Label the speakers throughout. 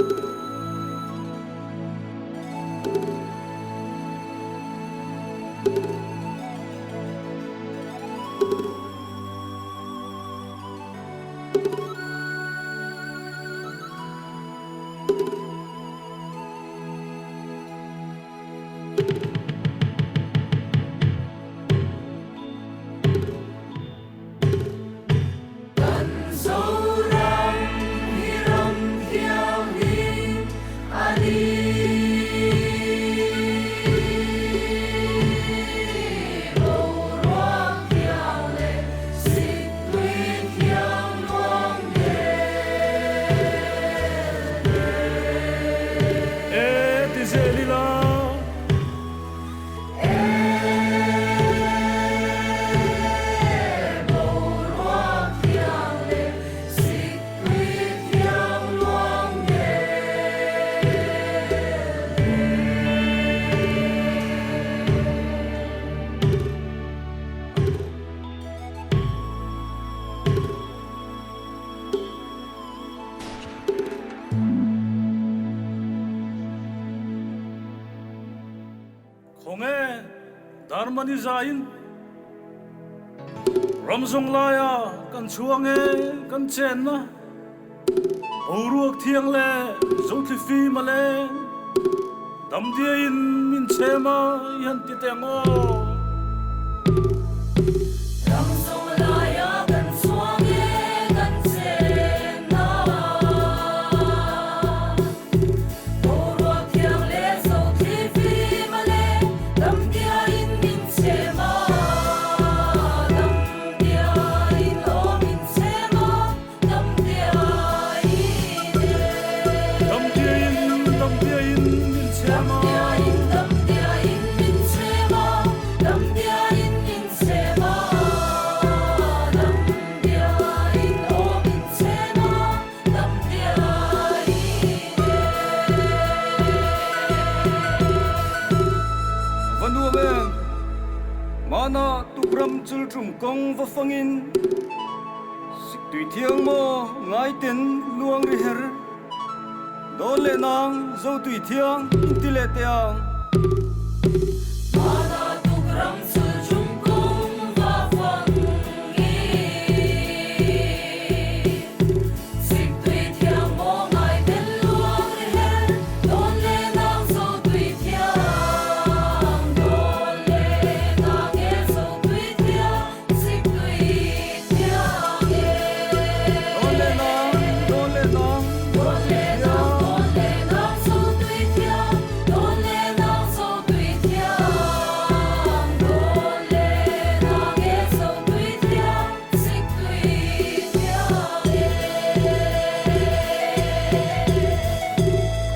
Speaker 1: Kan Zoram hi ram thianghlim a ni. Boruak thiang leh siktui thiang luang del del.
Speaker 2: E ti zel ila. Khawnge Darmani zaiin ram zawng laia kan chhuang e kan chenna boruak thiang leh zothli fim a leng damdiaiin min chhem a i han ti teh ang aw.
Speaker 1: Ram zawng laia kan chhuang e kan chenna. Boruak thiang leh zothli fim a leng, damdiaiin min chhem a, damdiaiin aw min chhem a, damdiaiin e.
Speaker 2: Damdiaiin, damdiaiin min chhem a.
Speaker 1: Damdiaiin, damdiaiin min chhem a, damdiaiin min chhem a, damdiaiin aw min chhem a.
Speaker 2: Va nuam em! Mana tukram chul tum kawng va fangin Siktui thiang maw ngai ten luang ri her Dawn leh nang Zotui thiang inti leh teh ang.
Speaker 1: Mana tukram chul tum kawng va fangin.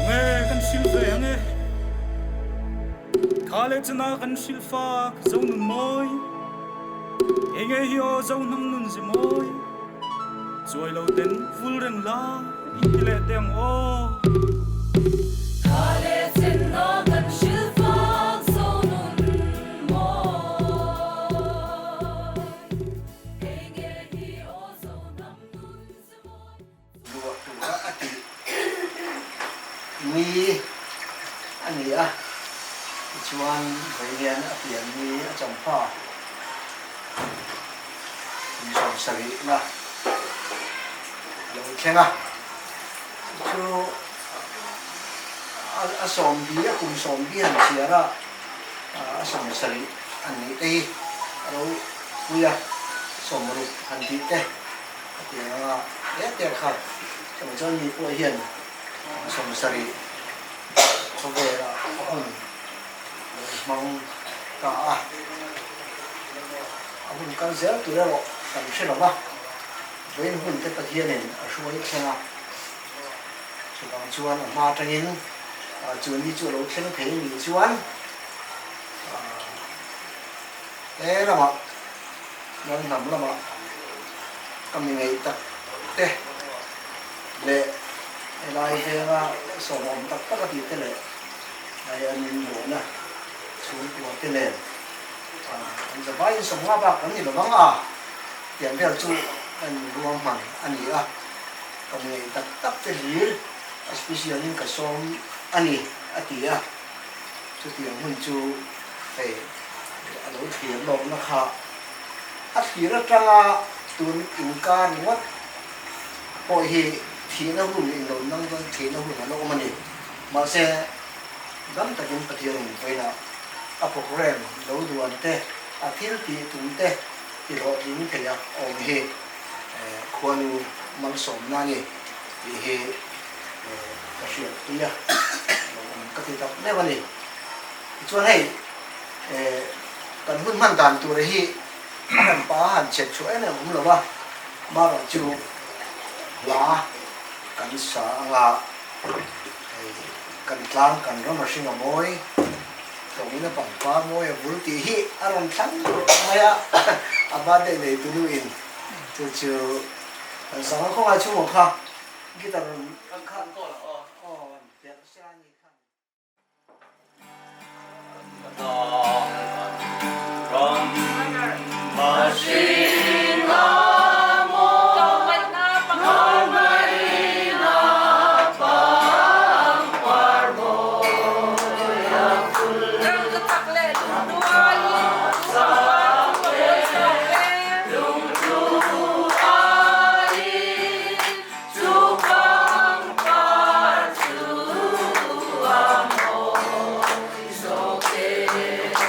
Speaker 2: Khawnge kan hrilh ve ang e? Kha leh chana kan hrilh fak zo nun mawi, Enge hi aw zo hnam nun zi mawi, Chuai lo ten vul reng la in ti leh teh ang aw.
Speaker 1: Kha leh chana kan hrilh fak zo nun mawi, Enge hi aw zo hnam nun zi mawi.
Speaker 3: Luah tura a tih ni a ni a, tichuan vawiin a pian ni a champha kum 70 na a lo thleng a, chu a sawmbi a kum sawmbi han chhiar a, a 70 an nih te hi a lo pui a, 60 han tih te. A ti ang a, he te kha chumi chuan mi pawh hian 70 khawvelah a hun lo hmang ta a, a hun kal zel tur erawh kan hre lo va, vawiin hun te Pathianin a hruai thleng a, chuvang chuan a hma atangin chu ni chu a lo thleng thei nih chuan he lamah Lalhnam lamah ka mi ngaih tak te leh helai venga sawmawm tak tak a tih te leh hei an inluahna chhungkua te nen an zavaiin sawmnga bak kan ni lo vang a tiang vel chu kan ruahman a ni a, ka mi ngaih tak tak te hlir. A special in ka sawm a ni a ti a, chutiang hun chu hei a lo thlir lawkna kha a thlir atanga tun inkar ringawt pawh hi thihna hun in lo nang dawn thihna hun a la awm a ni. Mahse dam takin Pathian in vawiinah a programme lo duan te, a thil tih tum te ti hlawhtling thei a awm hi khuanu malsawmna a ni tih hi ka hriat pui a, lo awm ka ti tak meuh a ni. Tichuan hei kan hun hman dan tur hi a han pa a han chhet chhuah em em awm lo va, amaherawh chu hla kan sa anga hei kan tlang kan ram a hring a mawi. Tlawngin a pangpar mawi a vul tih hi a rawn thlang mai a, a birthday nei tu nu in chu chu kan sang a khawngai chhungah kha guitar rawn kha aw an perh se a ni khan.
Speaker 1: Rangkachak leh lungduai chu pangpar chu a mawi zawk e.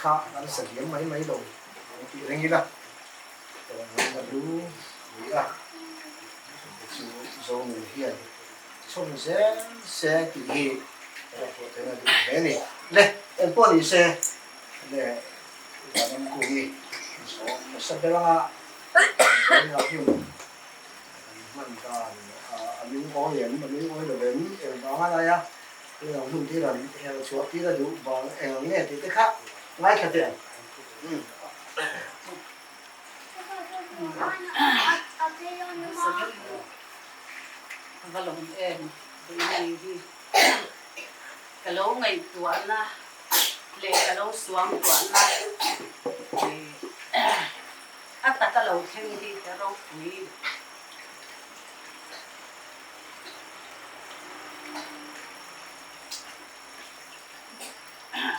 Speaker 3: kha kan sa liam mai mai lo ang tih reng ila tawngngaihna lu ni a, chungte chu Zonun hian chhawm zel se tih hi ka pawh theihna duh hle a ni. Le, engpawh ni se, le Vanramkungi zawm nasa ber anga Zoina hun kan hman dan a lungawi em, a lungawi lo em, engvanga laia Tunah hmun tir an her chhuah tir a duh vang eng ang nge tih te kha ngaithla teh ang.
Speaker 4: Va lawm em tih hi ka lo ngaihtuahna leh ka lo suangtuahna a taka lo thleng hi ka ropui.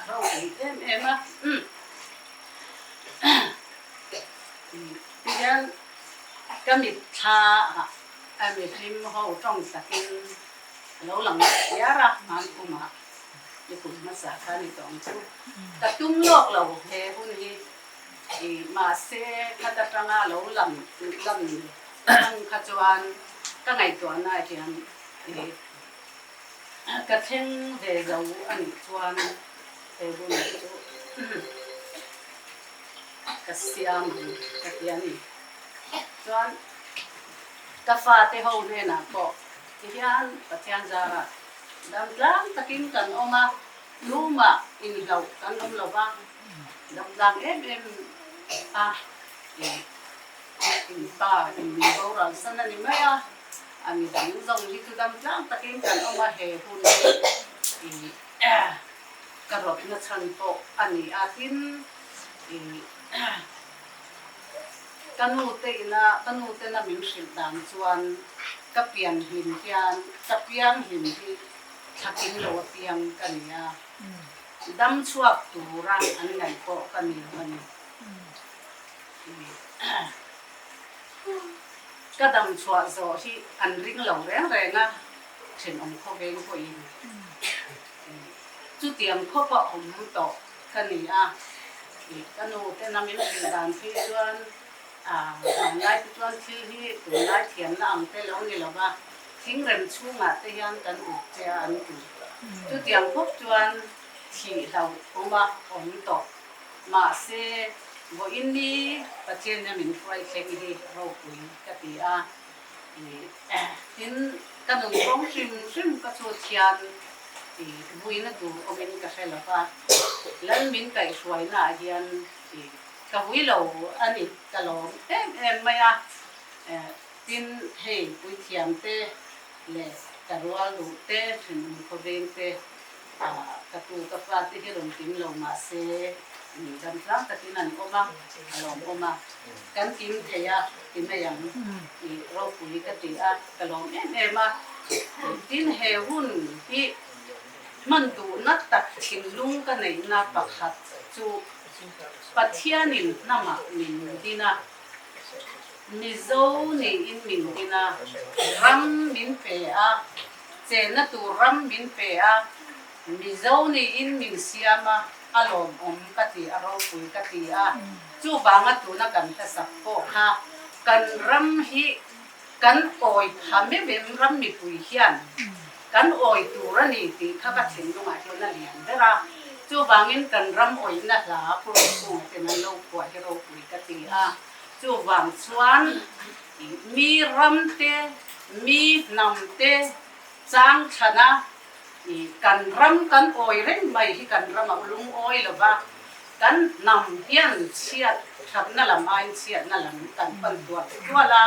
Speaker 4: Ropui em em a tihian ka mitthla ah a mihlim ho tawng takin a lo lang chiar a hmankhumah nikum hmasa kha ni tawng chu ka tum lawk lo he hun hi. Mahse, khat atanga lo lam lam hmang kha chuan ka ngaihtuahna hian ka thleng ve zo a nih chuan he hun chu ka siam ang ka ti a ni. Chuan ka fate ho hnenah pawh tihian Pathian zarah dam tlang takin kan awm a, tumah inhlauh kan awm lo va. Damtlang em em a in pa in min boral san a ni mai a, a mi dang zawng hi chu damtlang takin kan awm a, he hun hi ka rawtna chhan pawh a ni a, tin ka nu te ina ka nu tena min hrilh dan chuan ka pian hlim hian ka piang hlim hi thlakin lo a piang ka ni a. Dam chhuak tura an ngaih pawh ka ni lo a ni. Ka dam chhuah zawh hi an ring lo reng reng a, thenawm khawveng pawhin chutiang khawpa awm tawh ka ni a. Ka nu tena min hrilh dan phei chuan hmanlai te chuan thil hi tunlai thiamna ang te lo ni lo va, Thingrem chhungah te hian kan up che a an ti. Chutiang khawp chuan thih hlauh awm a awm tawh. Mahse, vawiin ni Pathianna min hruai thleng hi ropui ka ti a. Tin, ka nun kawng hrim hrim ka chhut hian vuina tur awmin ka hre lo va. Lal min kaihhruainaah hian ka vui lo a ni, ka lawm em em mai a. Tin, hei puithiam te leh ka rual duh te, thenawm khawveng te, ka tu ka fa te hi rawn kim lo mah se dam tlang takin an awm a, a lawm awm a, kan kim thei a ti mai ang tih ropui ka ti a, ka lawm em em a. Tin, he hun hi hman duhna tak thinlung ka neihna pakhat chu Pathianin hnamah min din a. Mizo niin min din a, ram min pe a, chenna tur ram min pe a, Mizo niin min siam a, a lawmawm ka ti, a ropui ka ti a, chuvanga tuna kan hlasak pawh kha kan ram hi kan awi pha meuh em, ram mipui hian kan awi tur a ni tih kha ka thinlungah hian a lian ber a, chuvangin kan ram awihna hla Purukchhunga ten an lo phuah hi ropui ka ti a, chuvang chuan mi ram te, mi hnam te chang thlana kan ram kan awi reng mai hi kan ram a lungawi lo va, kan hnam hian chhiat thatna lam aiin chhiatna lam kan pan tual tual a.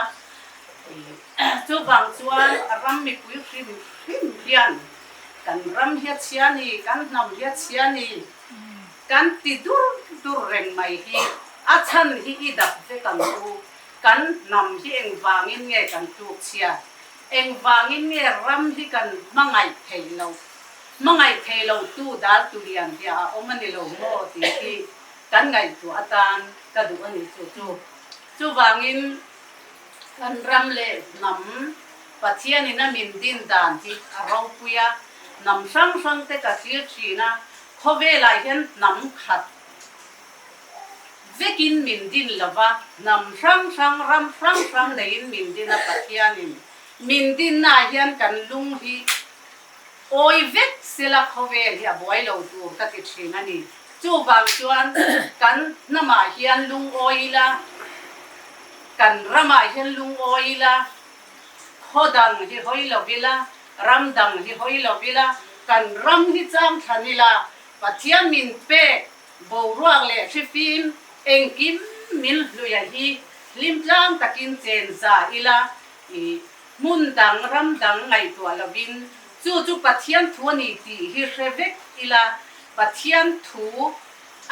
Speaker 4: Chuvang chuan ram mipui hrim hrim hian kan ram hi a chhia ni, kan hnam hi a chhia ni, kan ti dur dur reng mai hi a chhan hi i dap vek ang u. Kan hnam hi engvangin nge kan tluk chhia? Engvangin nge ram hi kan hmangaih theih loh? Hmangaih thei lo tu dal tu lian hi a awm a ni lo maw tih hi kan ngaihtuah atan ka duh a ni chu chu. Chuvangin Kan ram leh hnam Pathianin a min din dan hi a ropui a, hnam hrang hrang te ka thlir thin a, khawvelah hian hnam khat vekin min din lova, hnam hrang hrang, ram hrang hrang neiin min din a Pathianin min dinnaah hian kan lung hi awi vek sela khawvel hi a buai lo tur ka ti thin a ni. Chuvang chuan kan hnamah hian lungawi ila, kan ramah hian lungawi ila, Khaw dang hi hawi lo ila, ram dang hi hawi lo ila, kan ram hi chang thlan ila, Pathian min pek boruak leh hrifim engkim min hluia hi hlim tlang takin chen za ila, i hmun dang ram dang ngaihtuah lovin chu chu Pathian thu a ni tih hi hre vek ila, Pathian thu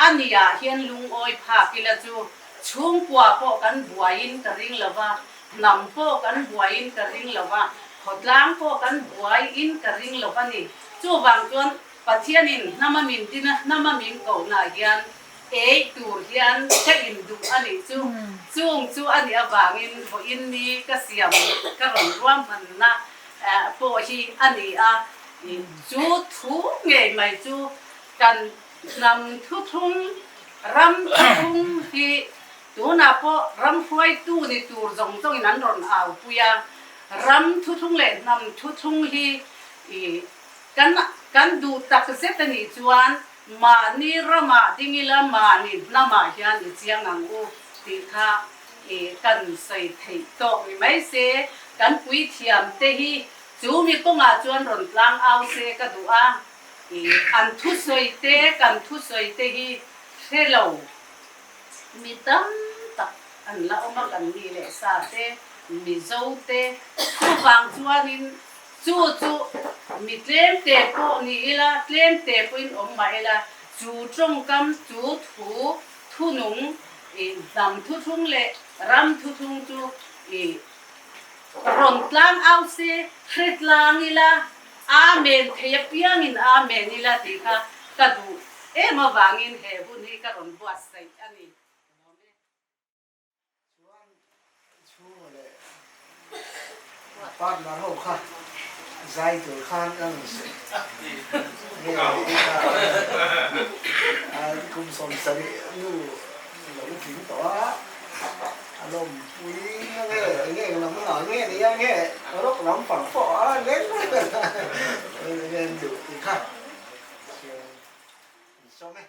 Speaker 4: a niah hian lungawi phak ila chu chhungkua pawh kan buaiin ka ring lova, Hnam pawh kan buaiin ka ring lo va, khawtlang pawh kan buaiin ka ring lo va ni. Chuvang chuan Pathianin hnama min din a, hnama min kohnaah hian ei tur hian ka induh a nih chu. Chung chu a nih avangin vawiin ni ka siam ka rawn ruahmanna pawh hi a ni a. Chu thu ngei mai chu kan hnam thuthlung, ram thuthlung hi Tunah pawh ram hruaitu ni tur zawng zawngin an rawn aupui a, ram thuthlung leh hnam thuthlung hi kan kan duh tak zet a nih chuan mahni ramah ding ila mahni hnamah hian i chiang ang u tih kha kan sawi theih tawk ni mai se, kan puithiam te hi chu mi kawngah chuan rawn tlang au se ka duh a, an thusawi te kan thusawi te hi hre lo. Mi tam tak an la awm a, kan mi leh sa te, Mizo te, chuvang chuanin chu chu mi tlem te pawh ni ila, tlem te pawhin awm mah ila, chu tawngkam, chu thu, thunung, ih hnam thuthlung leh ram thuthlung chu ih rawn tlang au se, hre tlang ila, Amen thei apiangin Amen ila tih kha ka duh em avangin he hun hi ka rawn buatsaih a ni.
Speaker 3: Chuan chhunga leh partner ho kha zai tur khan ka rawn sawi nge a kum 70 nu lo tling tawh a. A lawmpui na nge enge eng lam ah nge nia nge rock lam pang pawh a leng nge an duh tih kha siam an sawm e.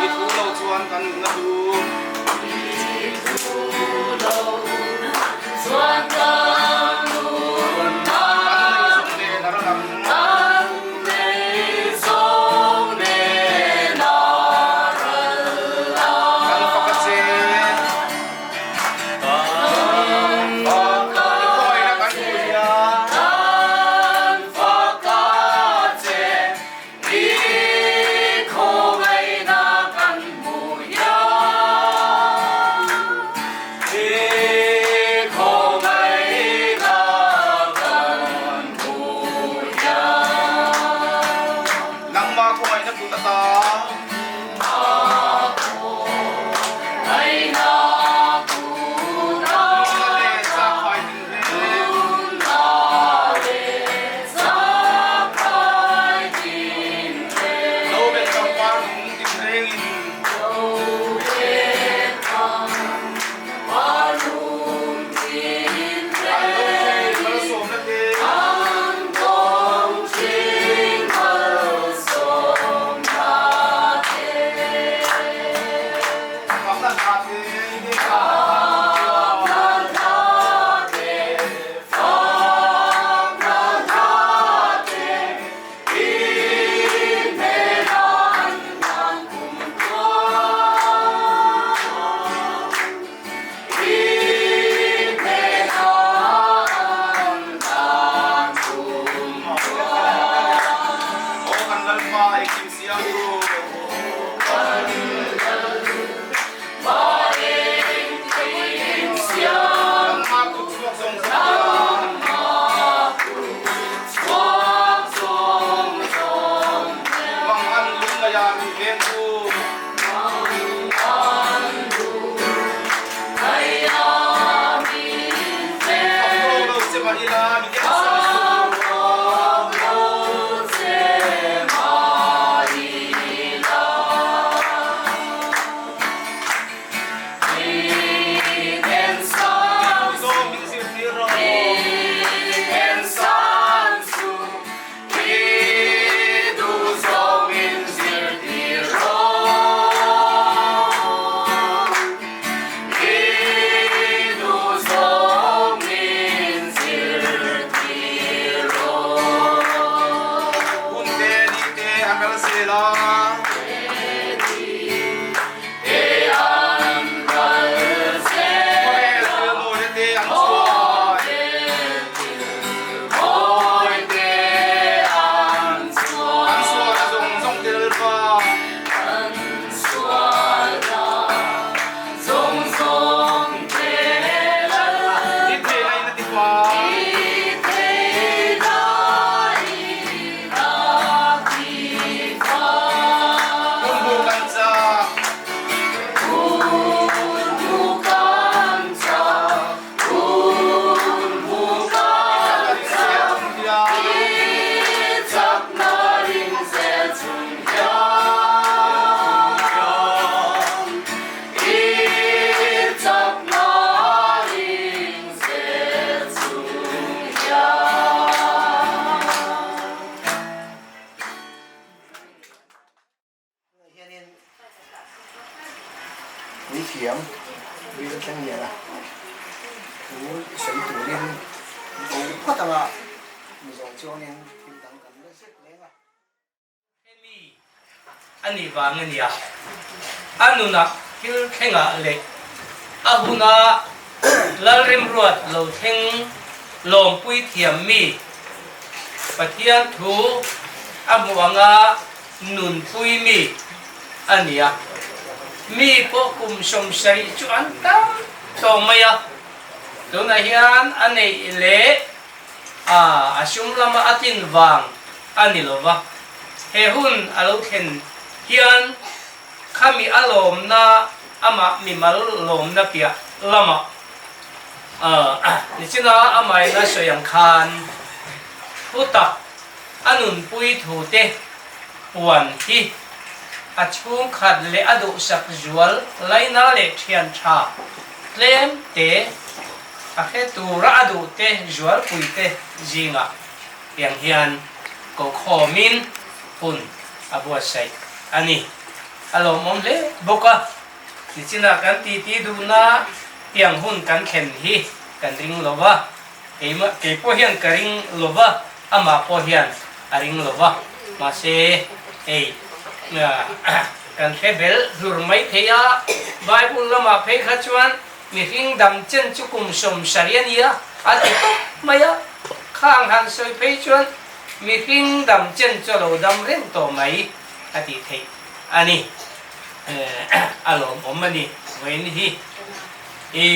Speaker 2: I thu lo chuan kan nunna chu. Kan nei zawng nen a ral ang. Kan fak a che. Kan fak a che. I khawngaihna kan hmuh hian. Kan fak a che. I khawngaihna kan hmu hian. I khawngaihna.
Speaker 5: mah ila min ensak suh. I duhzawng min zirtir rawh. Hun te ni te a kal zel a. Khawvel thil mawina te an chuai. An sualna zawng zawng te Lalpa. I theihna in a ti fai. Hun bu kan chak.
Speaker 3: Hianin puithiam Bill Thlengniana thu sawi turin ko phawt anga Mizo chuanin thil dang kan la zet leng a.
Speaker 6: Hemi a nih vang a nia, a nunah thil thlengah leh a huna Lalrimruat lo thleng lawmpui thiam mi Pathian thu a hmuh anga nunpui mi a ni a. Mi pawh kum 70 chu an tam tawh mai a, tunah hian a neih leh a a sum lama a tlin vang a ni lo va. He hun a lo thlen hian khami a lawmna amah mimal lawmna piah lamah nichina amahin a sawi ang khan thu tak a nunpui thu te puan hi a chhungkhat leh a duhsak zual laina leh thian tha tlem te a hre tura a duh te zualpui te zingah Tiang hian kokhawmin hun a buatsaih a ni. A lawmawm hle bawk a, nichinah kan titi duhna tiang hun kan thlen hi kan ring lo va, keimah kei pawh hian ka ring lo va, amah pawh hian a ring lo va, mahse hei kan hre bel hlur mai thei a, Bible lamah phei kha chuan Mihring dam chen chu kum 70 a nia a ti tawp mai a, khang han sawi phei chuan mihring dam chen chu a lo dam reng tawh mai a tih theih a ni. A lawmawm a ni vawiin hi. I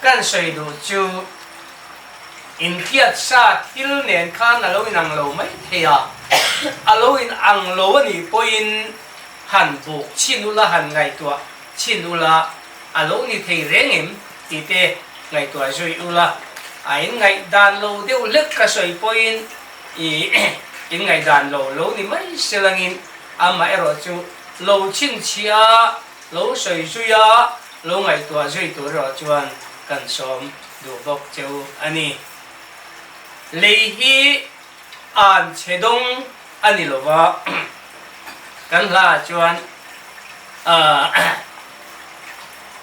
Speaker 6: kan sawi duh chu inhriat sa thil nen khan a lo inang lo mai thei a, a lo inang lo a nih pawhin han buk chhin ula han ngaihtuah Chhin ula, a lo ni thei reng em? tih te ngaihtuah zui ula, a inngaihdan lo deuh hlek ka sawi pawhin i inngaihdan lo lo ni mai se langin amaherawh chu lo chhinchhiah a, lo sawi zui a, lo ngaihtuah zui tur erawh chuan kan sawm duh bawk cheu a ni. Lei hi an chhe dawng a ni lova, kan hla ah chuan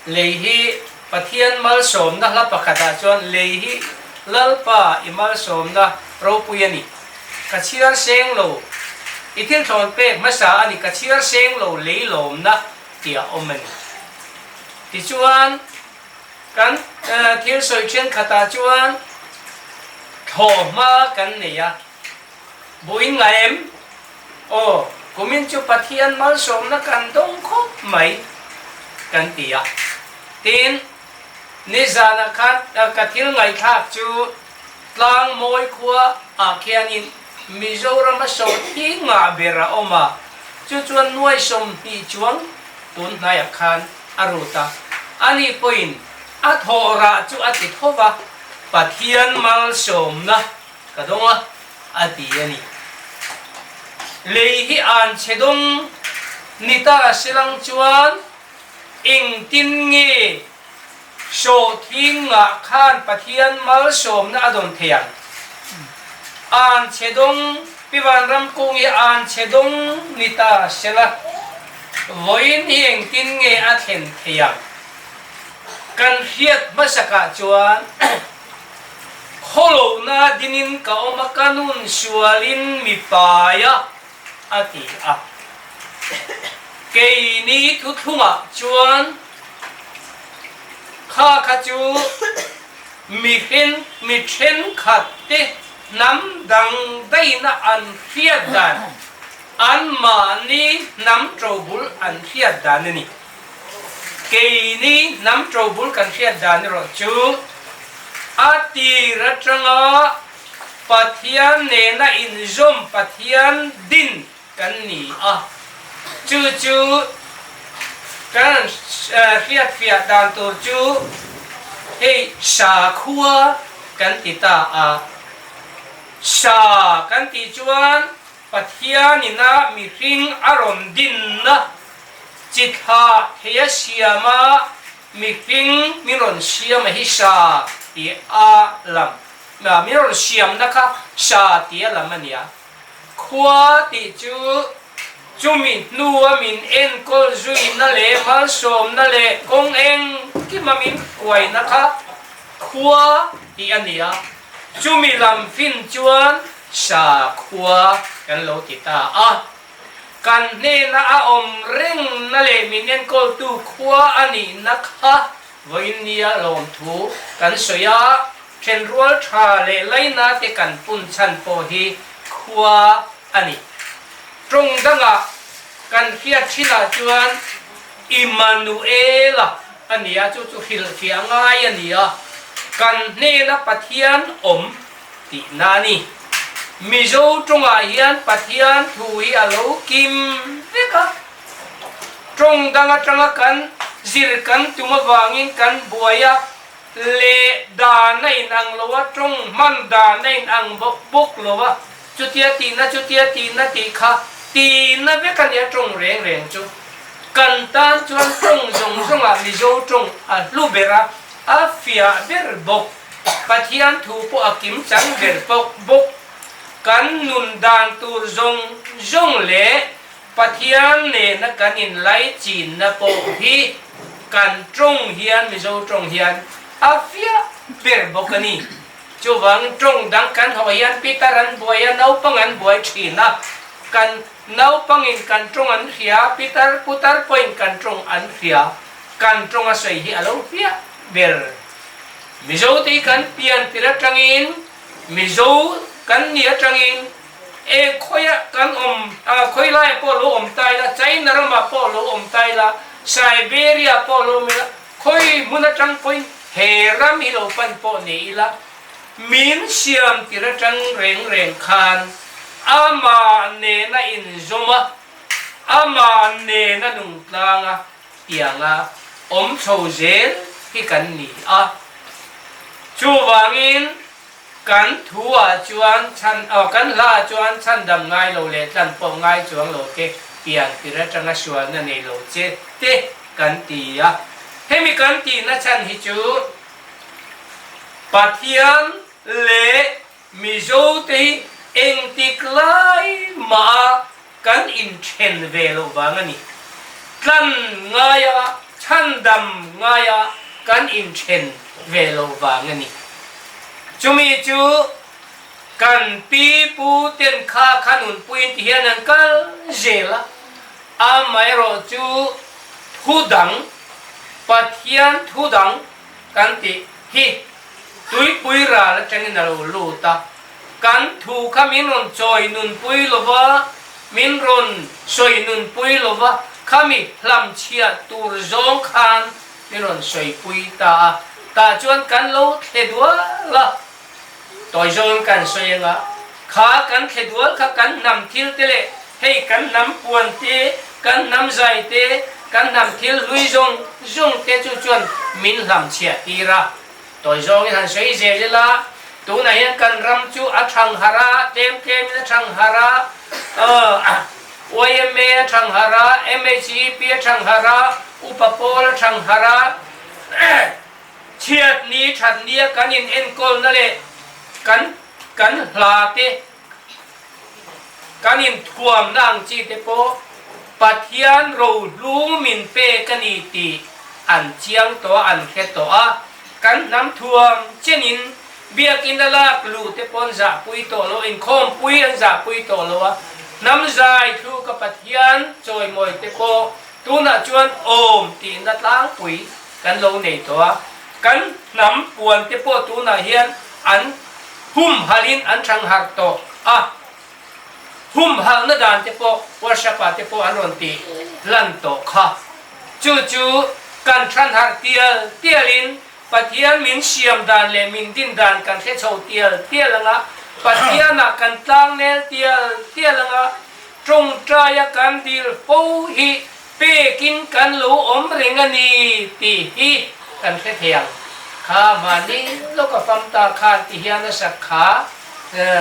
Speaker 6: Lei hi Pathian malsawmna hla pakhatah chuan lei hi Lalpa i malsawmna ropui a ni. Ka chhiar seng lo, i thil thlawn pek hmasa a ni, ka chhiar seng lo lei lawmna tih a awm a ni. Tichuan kan thil sawi thenkhatah chuan thlawhhma kan nei a. Buin ngai em? Aw, kumin chu Pathian malsawmna kan dawng khawp mai kan ti a. Tin, nizanah khan ka thil ngaihthlak chu tlang mawi khua ah khianin Mizorama sawhthi ngah ber a awm a, chu chuan nuai 20 chuang tun hnaiah khan a rut a. Ani pawhin a thawh rah chu a ti tho va. Pathian malsawmna ka dawng a, a ti a ni. Lei hi an chhe dawng ni ta silang chuan engtin nge sawhthing ngah khan Pathian malsawmna a dawn thei ang? An chhe dawng, Pi Vanramkung hi an chhe dawng ni ta sela, vawiin hi engtin nge a thlen thei ang? Kan hriat hmasakah chuan khawlohna dinin ka awm a, ka nun sualin mi pai a, a ti a. Keini thuthlungah chuan kha kha chu mihring mi thenkhat te hnam dang daihna an hriat dan, anmahni hnam ṭobul an hriat dan a ni. Keini hnam ṭobul kan hriat dan erawh chu a tir aṭanga Pathian nena inzawm Pathian din kan ni a, chu chu kan hriatfiah dan tur chu hei sakhua kan ti ta a. Sa kan tih chuan Pathianina mihring a rawn dinna chi thlah thei a siam a, mihring min rawn siam a hi sa tih a lam, min rawn siamna kha sa tih a lam a nia. Khua tih chu chumi hnua min enkawl zuina leh malsawmna leh kawng engkima min hruaina kha khua tih a nia. Chumi lam fin chuan sakhua kan lo ti ta a. Kan hnena a awm rengna leh min enkawltu khua a nihna kha vawiin nia lawmthu kan sawi a, thenrual tha leh laina te kan pun chhan pawh hi khua a ni. Tawng dangah kan hriat thinah chuan Immanuela a ni a, chu chu hrilhfiah ngai a ni a, kan hnena Pathian awm tihna a ni. Mizo tawngah hian Pathian thu hi a lo kim vek a, tawng dang atanga kan zir kan tum avangin kan buai a, leh dan a inang lo a, tawng hman dan a inang bawk bawk lo a, chutia tihna chutia tihna tih kha tihna vek a ni a tawng reng reng chu. Kan tan chuan tawng zawng zawngah Mizo tawng a hlu ber a, a fiah ber bawk. Pathian thu pawh a kim chang ber bawk bawk. Kan nun dan tur zawng zawng leh Pathian nena kan inlaichinna pawh hi kan tawng hian, Mizo tawng hian a fiah ber bawk a ni. Chuvang tawng dang kan hawh hian Peter an buai a, naupang an buai thin a, kan naupangin kan tawng an hria, Peter putar pawhin kan tawng an hria, kan tawng a sawi hi a lo fiah ber. Mizo te hi kan pian tir atangin, Mizo kan ni atangin e khawiah kan awm, khawi laiah pawh lo awm ta ila, China ramah pawh lo awm ta ila, Siberia pawh lo awm ila, Khawi hmun atang pawhin he ram hi lo pan pawh ni ila, min siam tir atang reng reng khan amah nena inzawm a, amah nena nung tlang a tianga awm chho zel hi kan ni a. Chuvangin kan thu ah chuan chhan aw kan hla ah chuan chhandam ngai lo leh tlan pawh ngai chuang lo te pian tir atanga sualna nei lo che te kan ti a. Hemi kan tihna chhan hi chu Pathian leh Mizo te hi engtik lai mah a kan inthen ve loh vang a ni. Tlan ngaia chhandam ngaia kan inthen ve loh vang a ni. Chumi chu kan pi pu ten kha kha nunpuiin ti hian an kal zel a, amaherawh chu thu dang, Pathian thu dang kan tih hi tuipui ral atangin a lo lut a. Kan thu kha min rawn chawi nunpui lo va, min rawn sawi nunpui lo va, khami hlamchhiah tur zawng khan min rawn sawipui ta a. Tah chuan kan lo thle dual a, tawi zawngin kan sawi ang a, kha kan thle dual kha kan hnam thil te leh hei kan hnam puan te, kan hnam zai te, kan hnam thil hlui zawng zawng te chu chuan min hlamchhiah tir a. Tawi zawngin han sawi zel ila, tunah hian kan ram chu a thang harh a, tlem tlemin a thang harh a, YMA a thang harh a, MHEP a thang harh a, Upa Pawl a thang harh a, chhiat ni that nia kan in enkawlna leh kan kan hla te kan in thuamna ang chi te pawh Pathian rohlu min pek a ni tih an chiang tawh a, an hre tawh a. Kan hnam thuam chenin biakinn a lak luh te pawh an zahpui tawh lo, inkhawmpui an zahpui tawh lo a. Hnam zai thluka Pathian chawimawi te pawh tunah chuan awm tihna tlangpui kan lo nei tawh a. Kan hnam puan te pawh tunah hian an humhalhin an thangharh tawh a. Humhalhna dan te pawh workshop ah te pawh an rawn tih lan tawh kha. Chu chu kan thanharh tial tial in Pathian min siam dan leh min din dan kan hre chho tial tial anga, Pathian ah kan tlangnel tial tial anga, tawngtai a kan dil fo hi pekin kan lo awm reng a ni tih hi kan hre thei ang. Kha mahni lawka fam ta khan ti hian a sak kha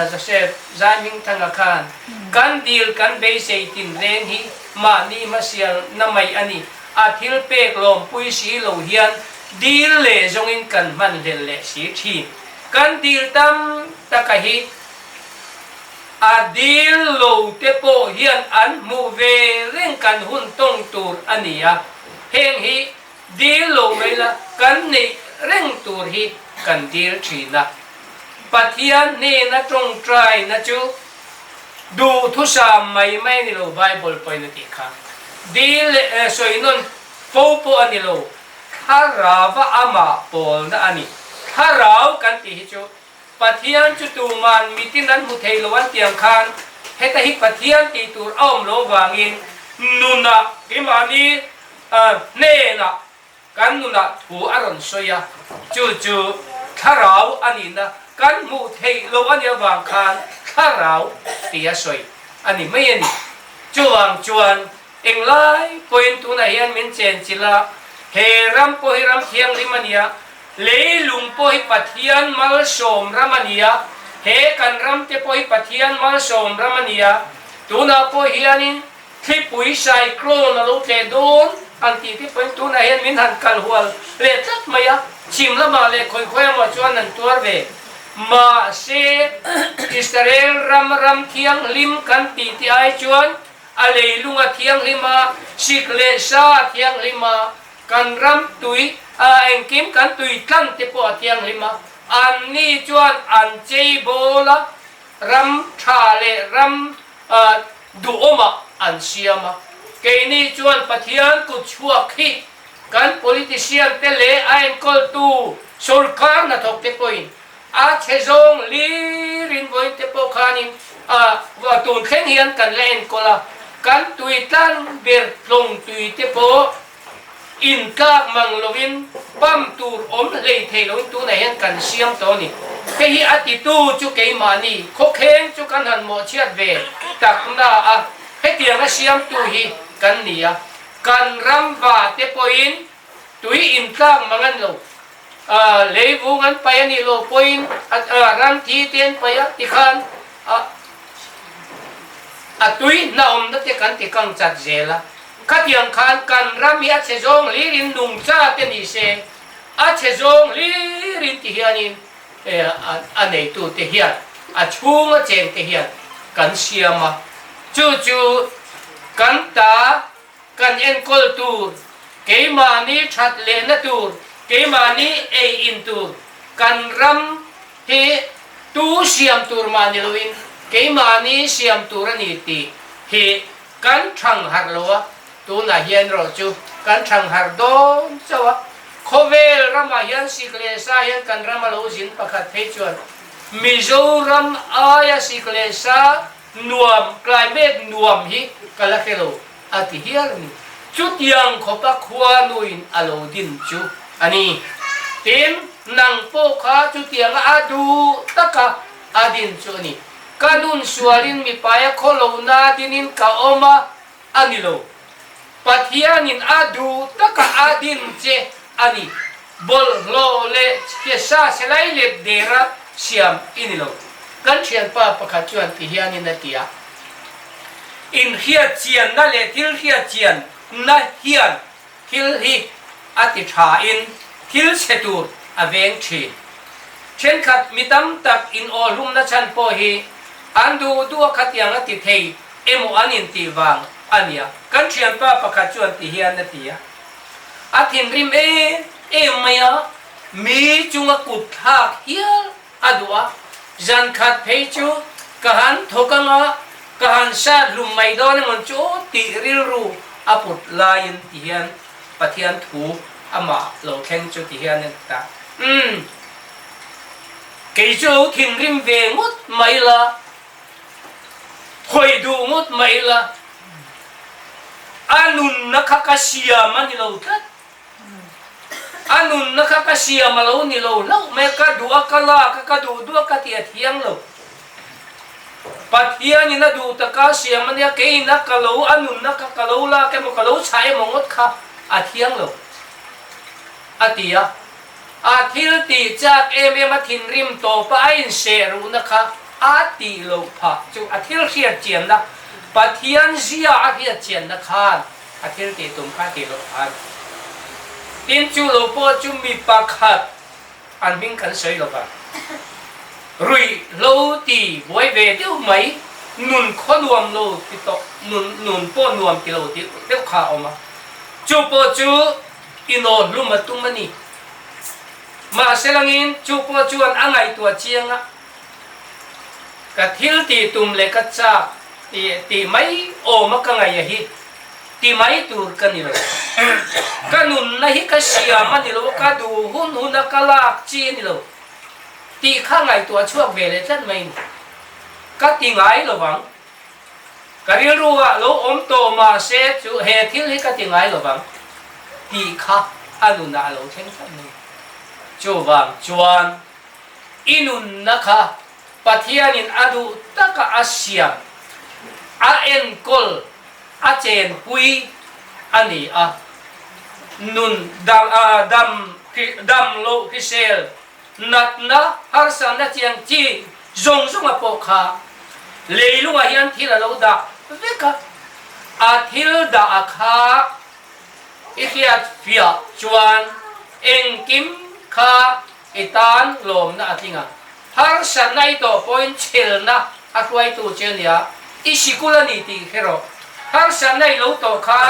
Speaker 6: Joseph Zaihmingthanga khan kan dil kan beisei tin reng hi mahni hmasial na mai a ni. A thil pek lawmpui si lo hian dil leh zawngin kan hman hlel leh si thin. Kan dil tam taka hi A dil lo te pawh hian an hmuh ve reng kan hun tawng tur a ni a, heng hi dil lo mai la kan neih reng tur hi kan dil thin a. Pathian hnena tawngtaina chu duhthusam mai mai a ni lo, Bible pawhin a tih kha. Dil leh sawi nawn fo pawh a ni lo, thlarauva amah pawlna a ni. Thlarau kan tih hi chu Pathian chu tuman mitin an hmu thei lo an ti ang khan heta hi Pathian tih tur a awm lo vangin nunah keimahni hnenah kan nunah thu a rawn sawi a, chu chu thlarau a nihna kan hmuh theih lo a nih avang khan thlarau tih a sawi a ni mai a ni. Chuvang chuan Englai pawhin tunah hian min chenchilh a, he ram pawh hi ram thianghlim a ni a, leilung pawh hi Pathian malsawm ram a ni a, he kan ram te pawh hi Pathian malsawm ram a ni a, tunah pawh hianin thlipui cyclone a lo tleh dawn an tih te pawhin tunah hian min han kal hual leh tlat mai a, chhim lamah leh khawi khawi emaw chuan an tuar ve. Mahse, Israel ram ram thianghlim kan tih te ai chuan A leilung a thianghlim a, sik leh sa a thianghlim a, kan ram tui, a engkim kan tui tlan te pawh a thianghlim a, anni chuan an chei bawl a, ram tha leh ram duhawmah an siam a. Keini chuan Pathian kut chhuak hi kan politician te leh a enkawltu sorkar hnathawk te pawhin A chhe zawng lirin vawiin te pawh khanin a tun thleng hian kan la enkawl a, kan tui tlan ber tlawng tui te pawh intlak mang lovin pump tur awm hlei thei loin tunah hian kan siam tawh a ni. Hei hi a titu chu keimahni khawkheng chu kan han mawhchhiat ve takna a, hetianga siamtu hi kan ni a, kan ram va te pawhin Tui intlak mang an lo. Leivung an paih a nih loh pawhin ram thi te an paih a tikhan a tui hnawmna te kan ti kang chat zel a. Khatiang khan kan ram hi a chhe zawng hlirin nungcha te ni se, a chhe zawng hlirin ti hianin a neitu te hian a chhunga cheng te hian kan siam a. Chu chu kan ta Kan enkawl tur, keimahni that lehna tur, keimahni ei in tur, kan ram hi tu siam tur mah ni loin keimahni siam tur a ni tih hi kan thang harh lo a, tunah hian erawh chu kan thang harh dawn chauh a. Khawvel ramah hian sik leh sa hian kan ram a lo zin pakhat phei chuan Mizoram aia sik leh sa Nuam, climate nuam hi ka la hre lo a ti hial a ni. Chutiang khawpa khua nuin a lo din chu a ni. Tin, nang pawh kha chutianga a duh taka a din chu a ni. Ka nun sualin mipaia khawlohna dinin ka awm a, a ni lo. Pathianin a duh taka a din che a ni. Bawlhhlawh leh chhia sa lai let dera siam i ni lo. Kan thianpa pakhat chuan ti hianin a ti a, Inhriat chianna leh thil hriat chianna hian thil hi a ti thain thil chhe tur a veng thin. Thenkhat mi tam tak in awhlumna chhan pawh hi an duh duh a khatiang a ti thei emaw an intih vang a nia. Kan thianpa pakhat chuan ti hian a ti a. A thinrim em em mai a, mi chunga kut thlak hial a duh a. Zan khat phei chu ka han thawk ang a, ka han sat hlum mai dawn emawn chu aw tih rilru a put laiin ti hian Pathian thu amah lo thleng chu ti hian a ti ta. Umm, kei chu lo thinrim ve ngawt mai la. Khawih duh ngawt mai ila, a nunna kha ka siam a ni lo tlat. A nunna kha ka siam a lo ni lo hlauh mai a, ka duh a, ka lak a, ka duh duh a, ka ti a thiang lo. Pathianin a duh taka siam a nia, keiin a ka lo, a nunna kha ka lo lak emaw, ka lo chhah emaw ngawt kha a thiang lo, a ti a. A thil tih chak em em a thinrim tawpa a inseh ruhna kha a tih loh phah chu a thil hriat chianna, Pathian zia a hriat chianna khan a thil tih tum kha a tih loh phah a ni. Tin, chu lo pawh chu mi pakhat an hming kan sawi lo va, ruihhlo ti buai ve deuh mai, nun khaw nuam lo ti tawh, nun nun pawh nuam ti lo tih deuh kha a awm a, chu pawh chu Inawh hlum a tum a ni. Mahse langin chu pawh chuan a ngaihtuah chiang a, ka thil tih tum leh ka chak tih mai awm a ka ngaih a hi ti mai tur ka ni lo. Ka nunna hi ka siam a ni lo, ka duh hun hun a ka lak chi a ni lo tih kha ngaihtuah chhuak ve leh tlat mai a ni. Ka ti ngai lo vang. Ka rilru ah lo awm tawh mahse chu he thil hi ka ti ngai lovang tih kha a nunah a lo thleng tlat mai. Chuvang chuan i nunna kha Pathianin a duh taka a siam, a enkawl, a chenpui a ni a. Nun dam dam loh hrisel Natna harsatna chiang chi zawng zawnga pawh kha leilungah hian thil a lo dah vek a, a thil dah a kha i hriat fiah chuan engkim kha i tan lawmna a tling a. Harsatna i tawh pawhin chhelna a hruaitu che a nia, i sikul a ni tih hre rawh. Harsatna i lo tawh kha,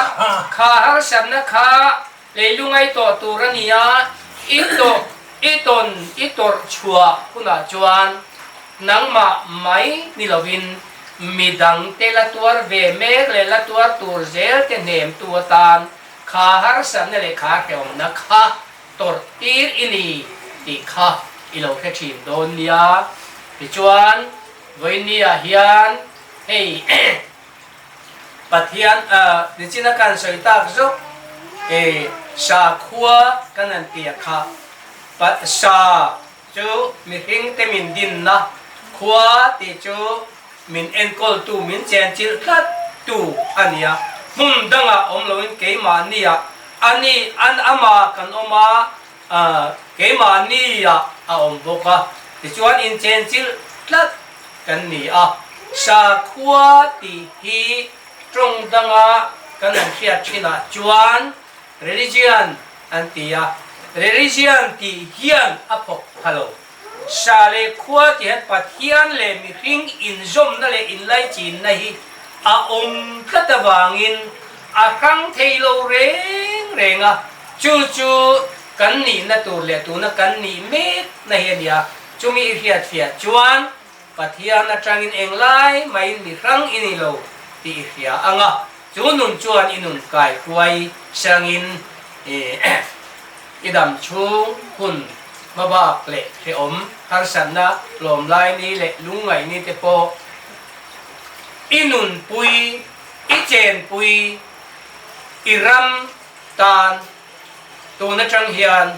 Speaker 6: kha harsatna kha Leilung ai tawh tur a ni a, i tawh, i tawn, i tawrh chhuah hunah chuan nangmah mai ni lovin midangte la tuar ve mek leh la tuar tur zel te hnemtu atan kha harsatna leh kha hrehawmna kha tawrh tir i ni tih kha i lo hre thin dawn nia. Tichuan, vawinia hian hei Pathian nichina kan sawi tak zawk e sakhua kan han tia kha sa chu mihring te min dinna khua tih chu min enkawltu min chenchilh tlat tu a nia hmun dangah awm loin keimahnia ani an ama kan awm a keimahnia a awm bawk a tichuan inchenchilh tlat kan ni a, sakhua tih hi tawng danga kan han hriat thinah chuan religion an ti a, religion tih hian a phawk pha lo. Sa leh khua tih hian Pathian leh mihring inzawmna leh inlaichinna hi a awm tlat avangin a hrang thei lo reng reng a, chu chu kan nihna tur leh tuna kan nih mekna hi a ni a. Chumi i hriatfiah chuan Pathian atangin englai maiin mi hrang i ni lo tih i hria ang a, chu nun chuan i nun kaihruai sangin i dam chhung hun hmabak leh hrehawm harsatna lawmlai ni leh lungngaih ni te pawh i nunpui, i chenpui, i ram tan Tun atang hian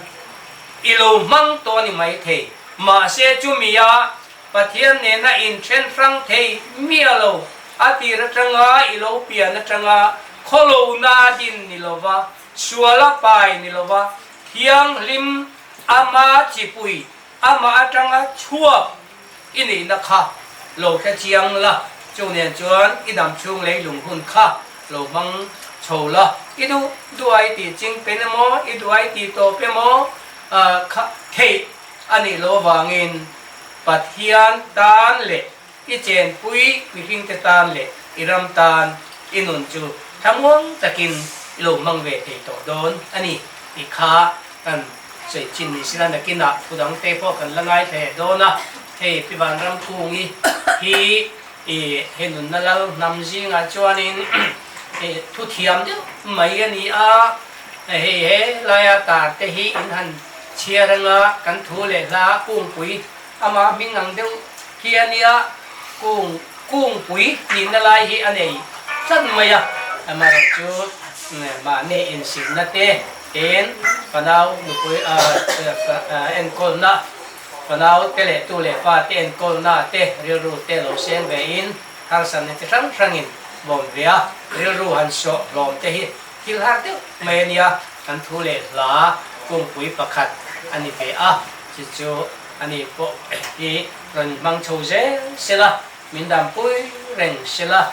Speaker 6: i lo hmang tawh a ni maithei. Mahse chumia Pathian nena inthen hrang thei miah lo, a tir atanga i lo pian atanga khawlona din ni lova, suala pai ni lova, Thianghlim ama chipui amah atanga chhuak i nihna kha lo hre chiang la, chu nen chuan i dam chhung leilung hun kha lo hmang chho la, i duh duh a i tih ching pen emaw, i duh a i tih tawp emaw kha theih a nih loh avangin Pathian tan leh i chenpui mihringte tan leh i ram tan i nun chu thlamuang takin i lo hmang ve thei tawh dawn a ni tih kha kan sawi chin ni sila nakinah thu dangte pawh kan la ngai hle dawn a, hei Pi Vanramkungi hi i he nunna lal hnam zingah chuanin thu thiam deuh mai a ni a, hei he laia tar te hi in han chhiar anga kan thu leh hla kungpui Amah hming ang deuh hi a nia, kung kungpui tihna lai hi a nei tlat mai a, amaherawhchu mahni insikna te ten fanau nupui enkawlna, fanau te leh tu leh fa te enkawlna te rilru te lo seng ve in harsatna chi hrang hrangin bawm ve a, rilru han sawh hlawm te hi thil har deuh mai a nia, kan thu leh hla kungpui pakhat a ni ve a, chu chu. Ani pawh hi rawn hmang chho zel sela, min dampui reng sela,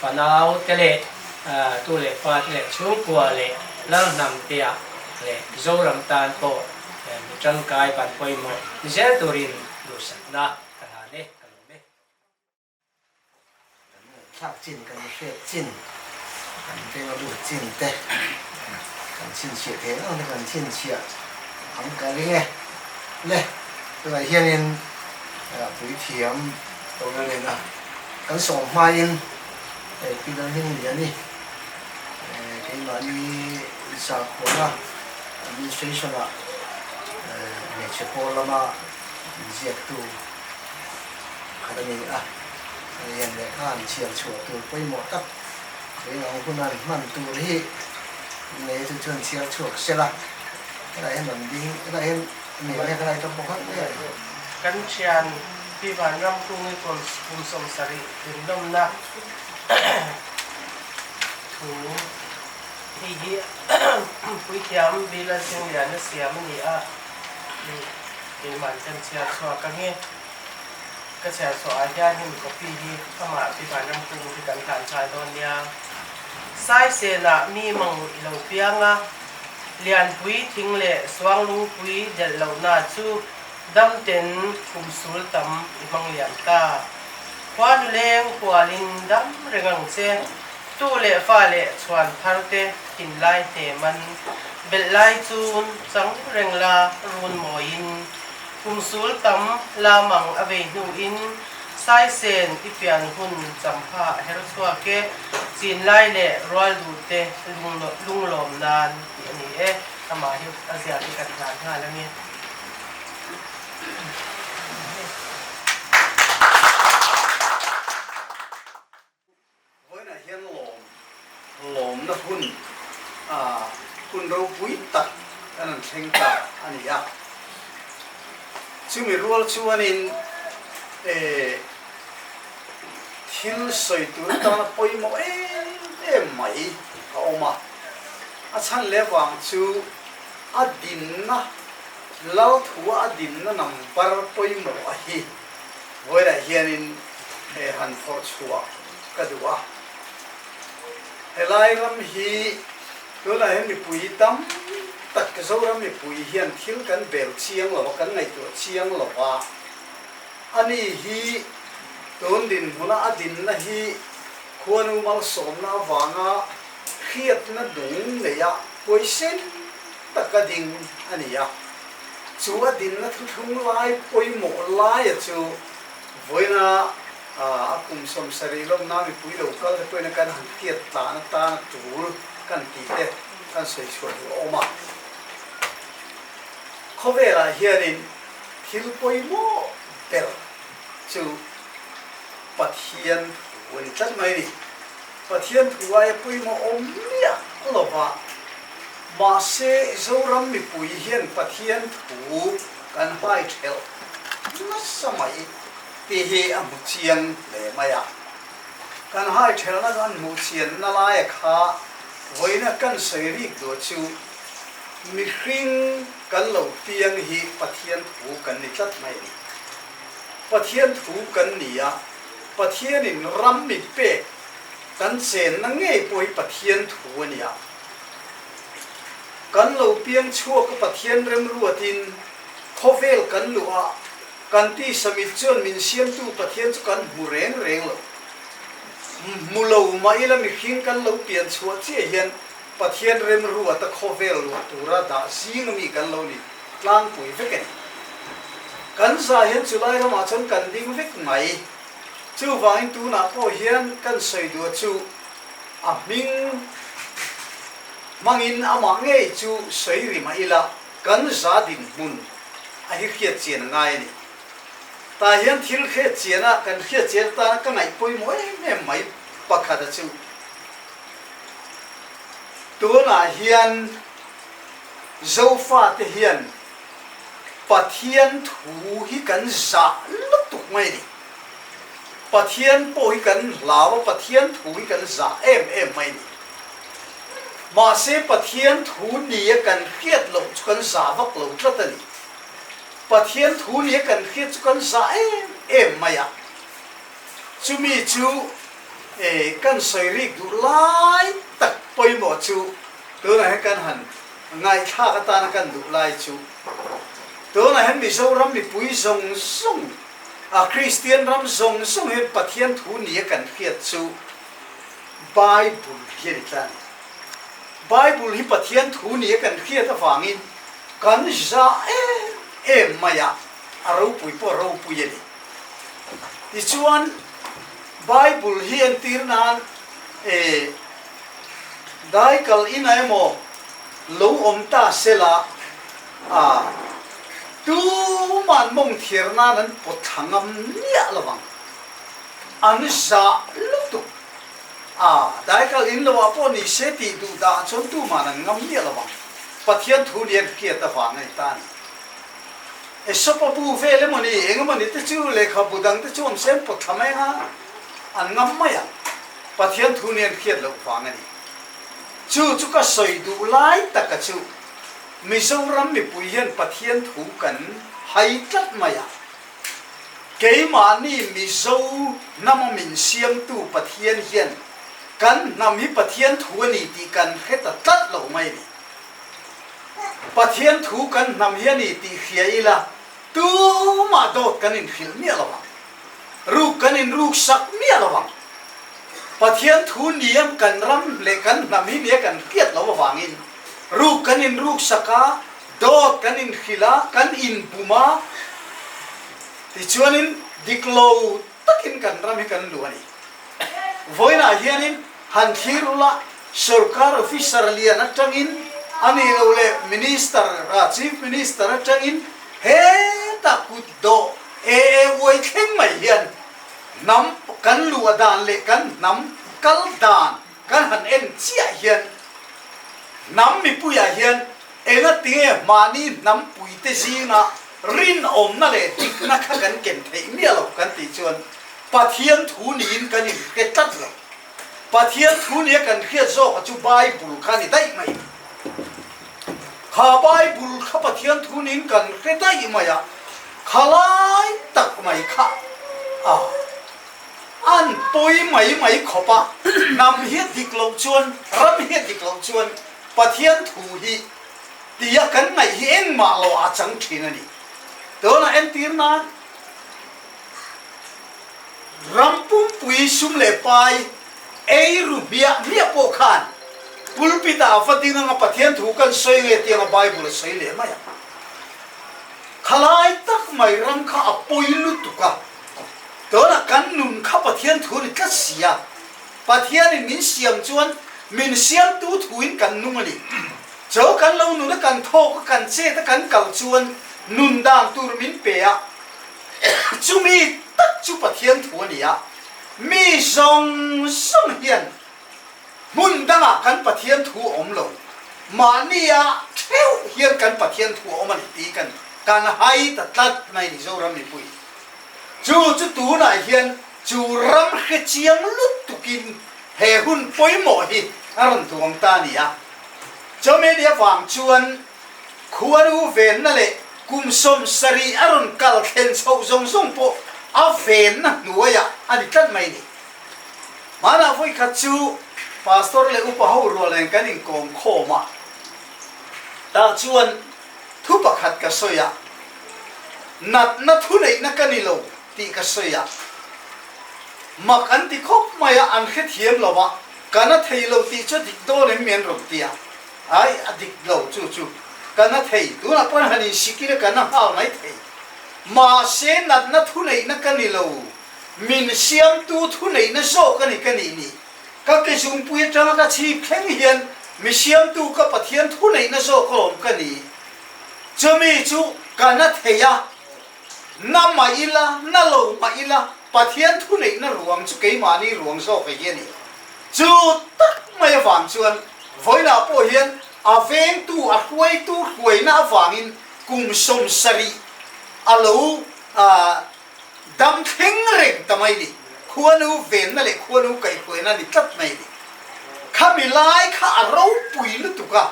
Speaker 6: fanau te leh tu leh fa te leh chhungkua leh Lalhnam tea leh Zoram tan pawh mi tangkai ban pawimawh ni zel turin duhsakna ka hlan e, ka lawm e.
Speaker 3: Kan ngaihthlak chin, kan hriat chin, kan venga lut chin te kan chhinchhiah thei ang te kan chhinchhiah ang ka ring e. Le, tunah hianin puithiam Tawlelena kan sawm hmain hei Pi Lalhmingliani keimahni sakhuana administration-ah hmeichhe pawl lama inziaktu Khat a ni a, lian leh khan chhiar chhuah tur pawimawh tak eng ang huna an hman tur hi nei chu chuan chhiar chhuak se la, helai hian rawn ding, helai hian nei mai a, helai ka hmu khat mai a ni.
Speaker 7: Kan thian Pi Vanramkungi kum 70 tlinlawmna thu hei hi Puithiam Bilal Singliana siam a ni a, keimah kan chhiar chhuak ang e. Ka chhiar chhuah ah hian hemi copy hi amah Pi Vanramkung hi kan hlan nghal dawn nia. Saisel ah mi mang i lo piang a, Lianpui thing leh Suanglungpui delh lohna chu damten kum sul tam i hmang lian ta. Khuanu leng hualin dam reng ang che, tu leh fa leh chhuan thar te thinlai hneman belh lai chun chang reng la run mawiin. Kum sul tam lamang a vei hnuin Saisen i pian hun champha a her chhuak e, chinlai leh rual duhte lunglawm nan tih a ni e. Amah hi a ziak hi kan hlan nghal ange.
Speaker 8: Vawiinah hian lawm lawmna hun hun ropui tak kan rawn thleng ta a ni a. Chumi rual chuanin thil sawi tur atana pawimawh em em mai a awm a. A chhan leh vang chu a dinna Lalthua a dinna number pawimawh a hi. Vawiinah hianin he han phawrh chhuah ka duh a, helai ram hi tunah hian mipui tam tak Zoram mipui hian thil kan bel chiang lo a, kan ngaihtuah chiang lo a, ani hi tun dinhmuna a dinna hi khuanu malsawmna avanga hriatna nung neia huaisen taka ding a ni a. Chu a dinna thuthlung lai pawimawh laia chu vawiina a kum 70 lawmna mipui lo kal te pawhin kan han hriat tlan atana tul kan tih te kan sawi chhuah duh a awm a. Khawvelah hianin thil pawimawh ber chu Pathian thu a ni tlat mai a ni. Pathian thu aia pawimawh awm miah lova. Mahse, Zoram mipui hian Pathian thu kan hai thelh nasa mai tih hi a hmu chiang hle mai a. Kan hai thelhna kan hmuh chianna laia kha vawiina kan sawi rik duh chu. Mihring kan lo piang hi Pathian thu kan ni tlat mai a ni. Pathian thu kan ni a, Pathianin ram mi pek kan chenna ngei pawh hi Pathian thu a ni a. Kan lo piang chhuak a Pathian remruatin khawvel kan luh a, kan tisa mit chuan min siamtu Pathian chu kan hmu reng reng lo. Hmu lo mah ila mihring kan lo pian chhuah chiah hian Pathian remruata khawvel luah tura dah zing ami kan lo ni tlangpui vek a ni. Kan zah hian chulai ramah chuan kan ding vek mai. Chuvangin tunah pawh hian kan sawi duah chu a hming hmangin amah ngei chu sawi ri mah ila kan za dinhmun a hi hriat chian a ngai a ni. Tah hian thil hriat chiana kan hriat chian atana ka ngaih pawimawh em em mai pakhat a chu. Tunah hian Zofate hian Pathian thu hi kan zah lutuk mai a ni. Pathian pawh hi kan hlau a, Pathian thu hi kan zah em em mai a ni. Mahse Pathian thu nia kan hriat loh chu kan zah vak lo tlat a ni. Pathian thu nia kan hriat chu kan zah em em mai a. Chumi chu E, kan sawi rik duh lai tak pawimawh chu tunah hian kan han ngaihthlak atana kan duh lai chu tunah hian Mizoram mipui zawng zawng, a Kristian ram zawng zawng hian Pathian thu nia kan hriat chu Bible hi a ni tlat a ni. Bible hi Pathian thu nia kan hriat avangin kan zah em em mai a, a ropui pawh a ropui a ni. Tichuan, Bible hi entir nan e daikal ina emaw lo awm ta sela a tuman mawng thiar nan an pawt thla ngam miah lo vang. An zah lutuk a daikal in lo ah pawh ni se tih duh dah chuan tuman an ngam miah lo vang. Pathian thu ni an hriat avang a ni ta a ni. Esopa bu vel emaw ni, eng emaw ni te chu lehkhabu dang te chu awm se an pawt thla mai anga an ngam mai ang. Pathian thu nen hriat loh vang a ni. Chu chu ka sawi duh lai taka chu Mizoram mipui hian Pathian thu kan hai tlat mai a. Keimahni Mizo hnama min siamtu Pathian hian kan hnam hi Pathian thu a ni tih kan hre ta tlat lo mai a ni. Pathian thu kan hnam hi a ni tih hria ila tumah dawt kan inhrilh miah lo ang. Ruk kan inruksak miah lo ang. Pathian thu niam kan ram leh kan hnam hi nia kan hriat lo avangin ruk kan inruksak a, dawt kan inhrilh a, kan inbum a, tichuanin dik lo takin kan ram hi kan luh a ni. Vawiinah hianin han thlir ula sorkar officer lian atangin a nih loh leh minister, chief minister atangin hetah kut dawh AAY thleng mai hian hnam kan luh dan leh kan hnam kal dan kan han en chiah hian hnam mipuiah hian engatinge mahni hnampuite zinga rinawmna leh dikna kha kan ken theih miah lo kan tih chuan Pathian thu niin kan inhre tlat lo. Pathian thu nia kan hriat zawka chu Bible kha a ni daih mai. Kha Bible kha Pathian thu niin kan hre daih mai a, kha lai tak mai kha a an pawi mai mai khawp a, hnam hi a dik loh chuan, ram hi a dik loh chuan Pathian thu hi tia kan ngaih hi engmah lo a chang thin a ni. Tunah entir nan. Ram pumpui sum leh pai ei ru hmiah hmiah pawh khan pulpit ah va ding anga Pathian thu kan sawi nge tianga Bible a sawi leh mai ang. Khalai tak mai ram kha a pawi lutuk a, tunah kan nun kha Pathian thu ni tlat si a, Pathianin min siam chuan min siamtu thuin kan nung a ni. Cho kan lo nun a kan thawk a kan chet a kan kal chuan nun dan tur min pe a, Chumi tak chu Pathian thu a ni a, mi zawng zawng hian hmun dangah kan Pathian thu a awm lo, mahnia theuh hian kan Pathian thu a awm a ni tih kan kan hai ta tlat mai ni Zoram mipui. Chu chu tunah hian chu ram hre chiang lutukin he hun pawimawh hi a rawn duang ta a ni a. Chumi nia vang chuan. Khuanu venna leh kum 70 a rawn kal thlen chhoh zawng zawng pawh a venna hnuaiah a ni tlat mai ni. Hmanah vawikhat chu Pastor leh upa ho rual nen kan inkawm khawm a, tah chuan thu pakhat ka sawi a, natna thuneihna ka ni lo tih ka sawi a, mak an ti khawp mai a, an hrethiam lo a, ka na thei lo tih chu a dik dawn em mi an rawn ti a. Ai, a dik lo chu chu ka na thei, tunah pawn han insik ila ka na nghal mai thei. Mahse natna thuneihna ka ni lo, min siamtu thuneihna zawk a ni ka nih ni. Ka ke zungpui atanga ka chhip thleng hian mi siamtu ka Pathian thuneihna zawk alawm ka ni. Chumi chu ka na thei a, na mah ila, na lo mah ila, Pathian thuneihna ruang chu keimahni ruang zawk a hi a ni. Chu tak mai avang chuan vawiinah pawh hian a vengtu, a hruaitu hruaina avangin kum 70 a lo dam thleng reng ta mai ni. Khuanu venna leh khuanu kaihhruaina a ni tlat mai ni. Khami lai kha a ropui lutuk a,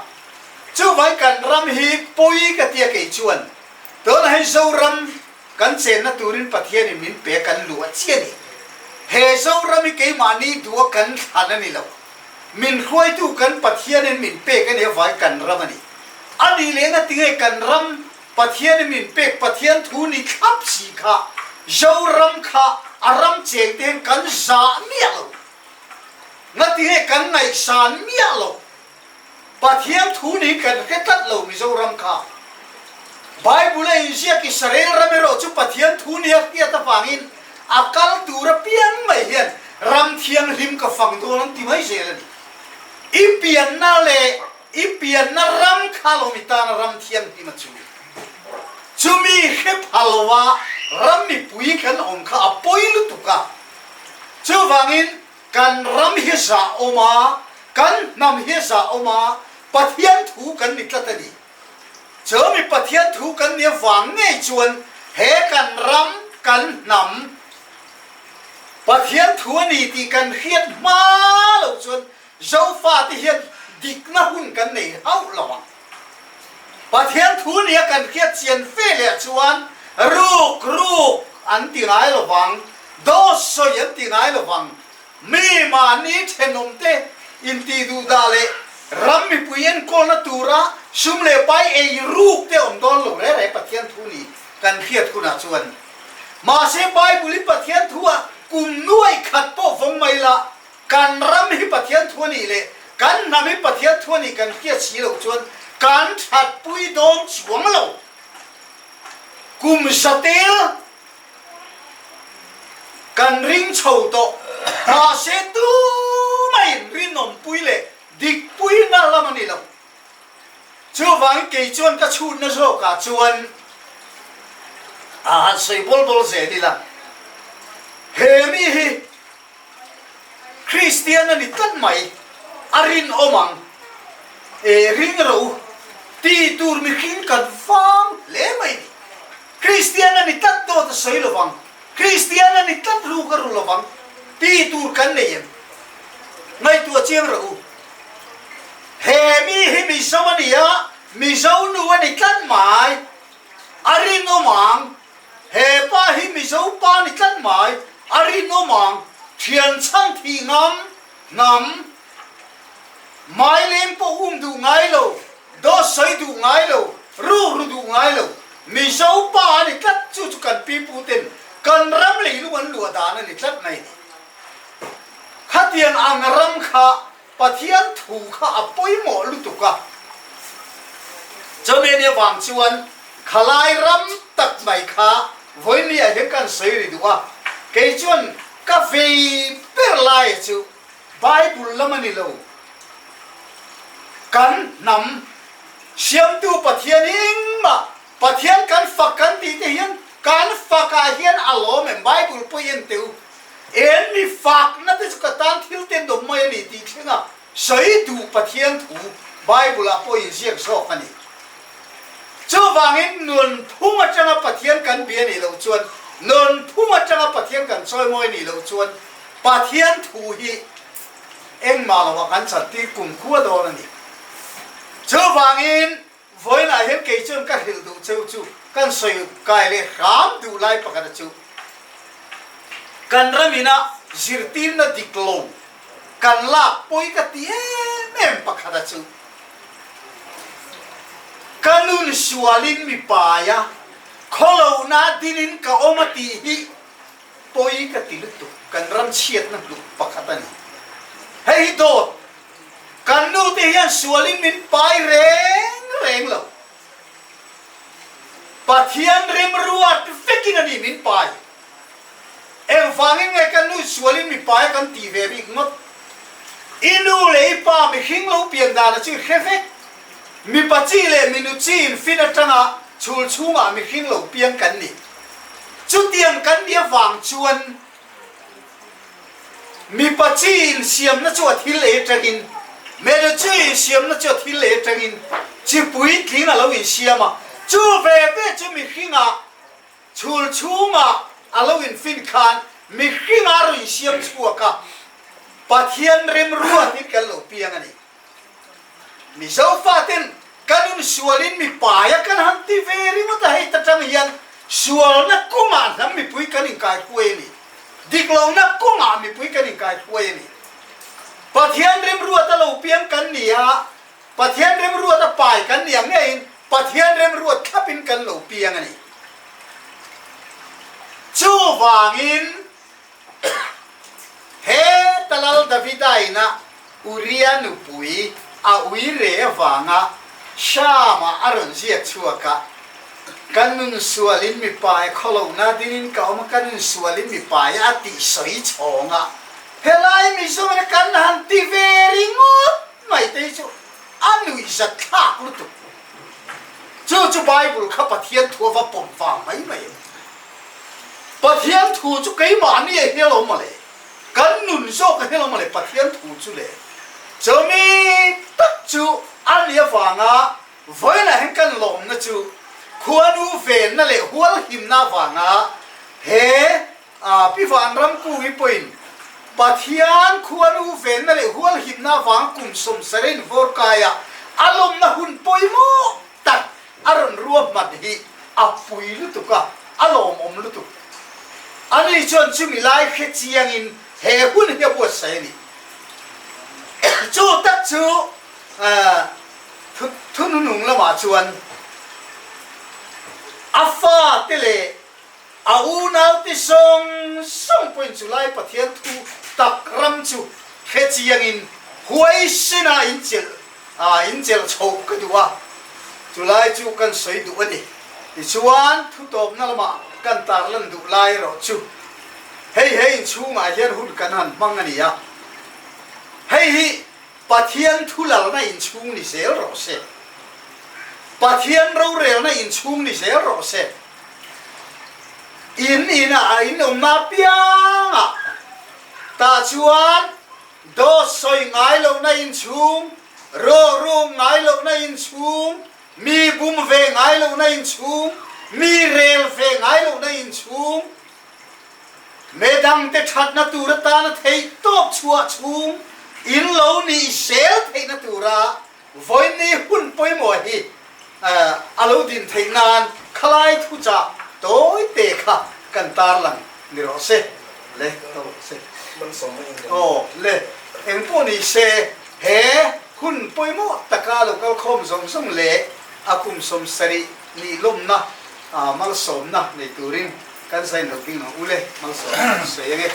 Speaker 8: chuvangin kan ram hi pawi ka tia kei chuan tunah hian Zoram Kan chenna turin Pathianin min pe kan luh a chi a ni. He Zoram hi keimahni duha kan thlan a ni lo. Min hruaitu kan Pathianin min pek a ni avai kan ram a ni. A nih leh ngatinge kan ram Pathianin min pek Pathian thu ni thlap si kha Zoram kha a ram cheng te hian kan zah miah lo. Ngatinge kan ngaihsan miah lo. Pathian thu niin kan hre tlat lo Mizoram kha. Bible a inziak Israel ram erawh chu Pathian thu nia hriat avangin a kal tur apiang mai hian ram thianghlim ka fang dawn an ti mai zel a ni. I pianna leh i pianna ram kha lo mi tana ram thianghlim a chu. Chumi hre pha loa ram mipui kan awm kha a pawi lutuk a. Chuvangin Kan ram hi zah awm a, kan hnam hi zah awm a, Pathian thu kan ni tlat a ni. Chumi Pathian thu kan nih avang ngei chuan he kan ram, kan hnam Pathian thu a ni tih kan hriat hma loh chuan Zofate hian dikna hun kan nei hauh lo ang. Pathian thu nia kan hriat chian fe leh chuan ruk ruk an ti ngai lo vang, dawt sawi an ti ngai lo vang. Mi mahni thenawmte intih duh dah leh ram mipui enkawlna tura sum leh pai ei ruk te awm dawn lo reh reh Pathian thu ni kan hriat hunah chuan. Mahse Bible in Pathian thu ah kum nuai khat pawh vawng mai la, Kan ram hi Pathian thu a nih leh kan hnam hi Pathian thu a nih kan hriat si loh chuan kan thatpui dawn chuang lo. Kum zatel kan ring chho tawh, mahse tumah in rinawmpui leh dikpuina lam a ni lo. Chuvangin kei chuan ka chhutna zawkah chuan a han sawi bawl bawl zel ila, he mi hi Kristian a ni tlat mai, a rinawm ang e, ring rawh u ti tur mihring kan vang hle mai ni. Kristian a ni tlat dawt a sawi lo vang, Kristian a ni tlat ruk a ru lo vang ti tur kan nei em? Ngaihtuah chiang rawh u. He mi hi Mizo a ni a, Mizo nu a ni tlat mai, a rinawm ang. He pa hi Mizo pa ni tlat mai, a rinawm ang, thian chhan thih ngam, hnam, mai leng pawh um duh ngai lo, dawt sawi duh ngai lo, ru ru duh ngai lo, Mizo pa a ni tlat, chu chu kan pi pu ten kan ram leilung an luah dan a ni tlat mai ni. Khatiang ang ram kha Pathian thu kha a pawimawh lutuk a, chumi nia vang chuan khalai ram tak mai kha vawinia hian kan sawi ri duh a, kei chuan ka vei ber laia chu Bible lam a ni lo, kan hnam Siamtu Pathian engmah Pathian kan fak kan tih te hian kan fakah hian a lawm em Bible pawh i en teh u. En mi fakna te chu ka tan thil te dawm mai a ni tih thlenga sawi duh Pathian thu Bible ah pawh inziak zawk a ni. Chuvangin nunphung atanga Pathian kan bia nih loh chuan, nunphung atanga Pathian kan chawimawi nih loh chuan Pathian thu hi engmah lovah kan chantir kumkhua dawn a ni. Chuvangin. Vawiinah hian kei chuan ka hrilh duh cheu chu kan sawi kai leh hram duh lai pakhata chu kan ramina zirtirna dik lo kan lak pawi ka ti em em pakhata chu ka nun sualin mi paia khawlohna dinin ka awm a tih hi pawi ka ti lutuk kan ram chhiatna hluk pakhat a ni. Hei hi dawt Kan nu te hian sualin min pai reng reng lo. Pathian remruat vekin a ni min pai. Engvangin nge kan nu sualin mi pai a kan tih ve bik ngawt? I nu leh i pa mihring lo pian dana chu i hre vek. Mipa chi leh minu chi in fin atanga chhul chhungah mihring lo piang kan ni. Chutiang kan nih avang chuan Mipa chi insiamna chu a thil ei atangin, hmeichhe chi insiamna chu a thil ei atangin chi puitling a lo insiam a, chu ve ve chu mihringah chhul chhungah a lo infin khan mihringa a rawn insiam chhuak a, Pathian remruatin kan lo piang a ni. Mizo faten kan insualin mipaia kan han ti ve ringawt a, hei ta tang hian sualna kawngah hnam mipui kan inkaihruai a ni. Diklohna kawngah mipui kan inkaihruai a ni. Pathian remruata lo piang kan ni a, Pathian remruata pai kan ni ang ngeiin Pathian remruat thlapin kan lo piang a ni. Chuvangin He Talal Davida ina Uria nupui a ui re avanga Shama a rawn ziak chhuak a, Ka nun sualin mipa e khawlohna dinin ka awm a, ka nun sualin mipa e a tih sawi chhawng a, helai Mizoram kan han ti ve ringawt mai te hi chu a nuihzat thlak lutuk. Chu chu Bible kha Pathian thu a va pawm vang mai mai a ni. Pathian thu chu keimahni a hial awm mawle, kan nun zawk a hial awm mawle Pathian thu chu le. Chumi tak chu a ni avanga vawiinah hian kan lawmna chu khuanu venna leh hualhimna avanga he Pi Vanramkungi pawhin Pathian khuanu venna leh hualhimna avanga kum sawmsarih vawr kaia a lawmna hun pawimawh tak a rawn ruahman hi a pui lutuk a, a lawmawm lutuk. Ani chuan chumi lai hre chiangin he hun hi a buatsaih a ni. Chu tak chu thununung lamah chuan a fate leh A unaute zawng zawng pawhin chu lai Pathian thu tak ram chu hre chiangin huaisena inchelh inchelh chhoh ka duh a, chu lai chu kan sawi duh a ni. Tichuan, thutawpna lamah kan tarlan duh lai erawh chu hei he inchhungah hian hun kan han hmang a ni a, hei hi Pathian thulalna inchhung ni zel rawh se. Pathian rorelna inchhung ni zel rawh se. In inah a in awmna apiangah tah chuan dawt sawi ngai lohna inchhung, rawhrum ngai lohna inchhung, mi bum ve ngai lohna inchhung, mi rel ve ngai lohna inchhung, Medangte thatna tur atana theih tawp chhuah chhung in lo nih zel theihna tura vawiinni hun pawimawh hi a lo din theih nan khalai thuchah tawi te kha kan tarlang ni rawh se. Le rawh se. Aw le, engpawh ni se he hun pawimawh taka lo kalkhawm zawng zawng leh a kum 70 nih lawmna malsawmna nei turin Kan zain lo ding ang ule malsawm kan sawi ange.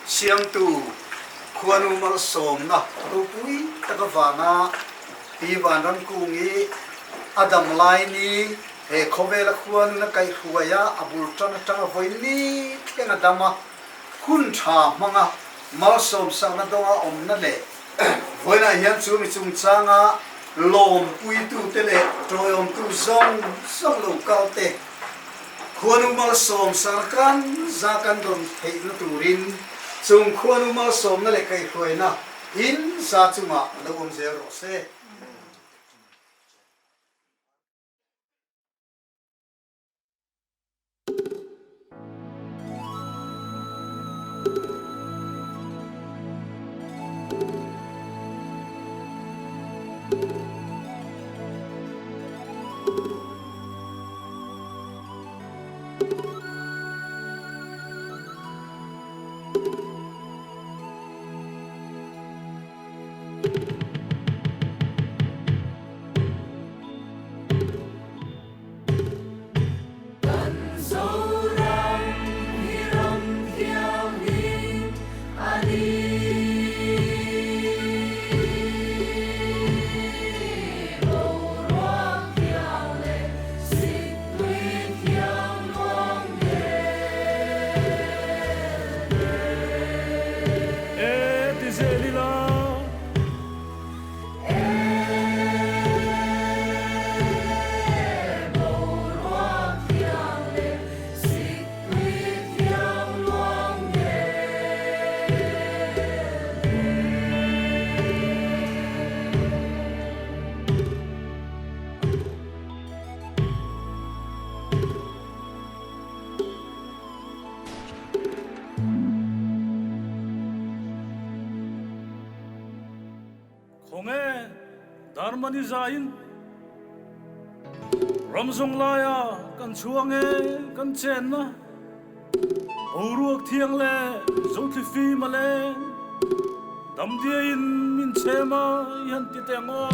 Speaker 8: Siamtu khuanu malsawmna ropui tak avanga Pi Vanramkungi a dam lai ni he khawvela khuanun a kaihhruai a, a bul tan atanga vawi ni thleng a dam a, hun tha hmanga malsawm sakna dawnga awmna leh Vawiinah hian chu mi chungchanga lawmpuitute leh tawiawmtu zawng zawng lo kal te, khuanu malsawm sarkan za kan rawn theihna turin chung khuanu malsawmna leh kaihhruaina in za chungah lo awm zel rawh se.
Speaker 2: Parmani zaiin ram zawng laia kan chhuang e kan chenna boruak thiang leh zothli fim a leng damdiaiin min chhem a i han ti teh ang aw.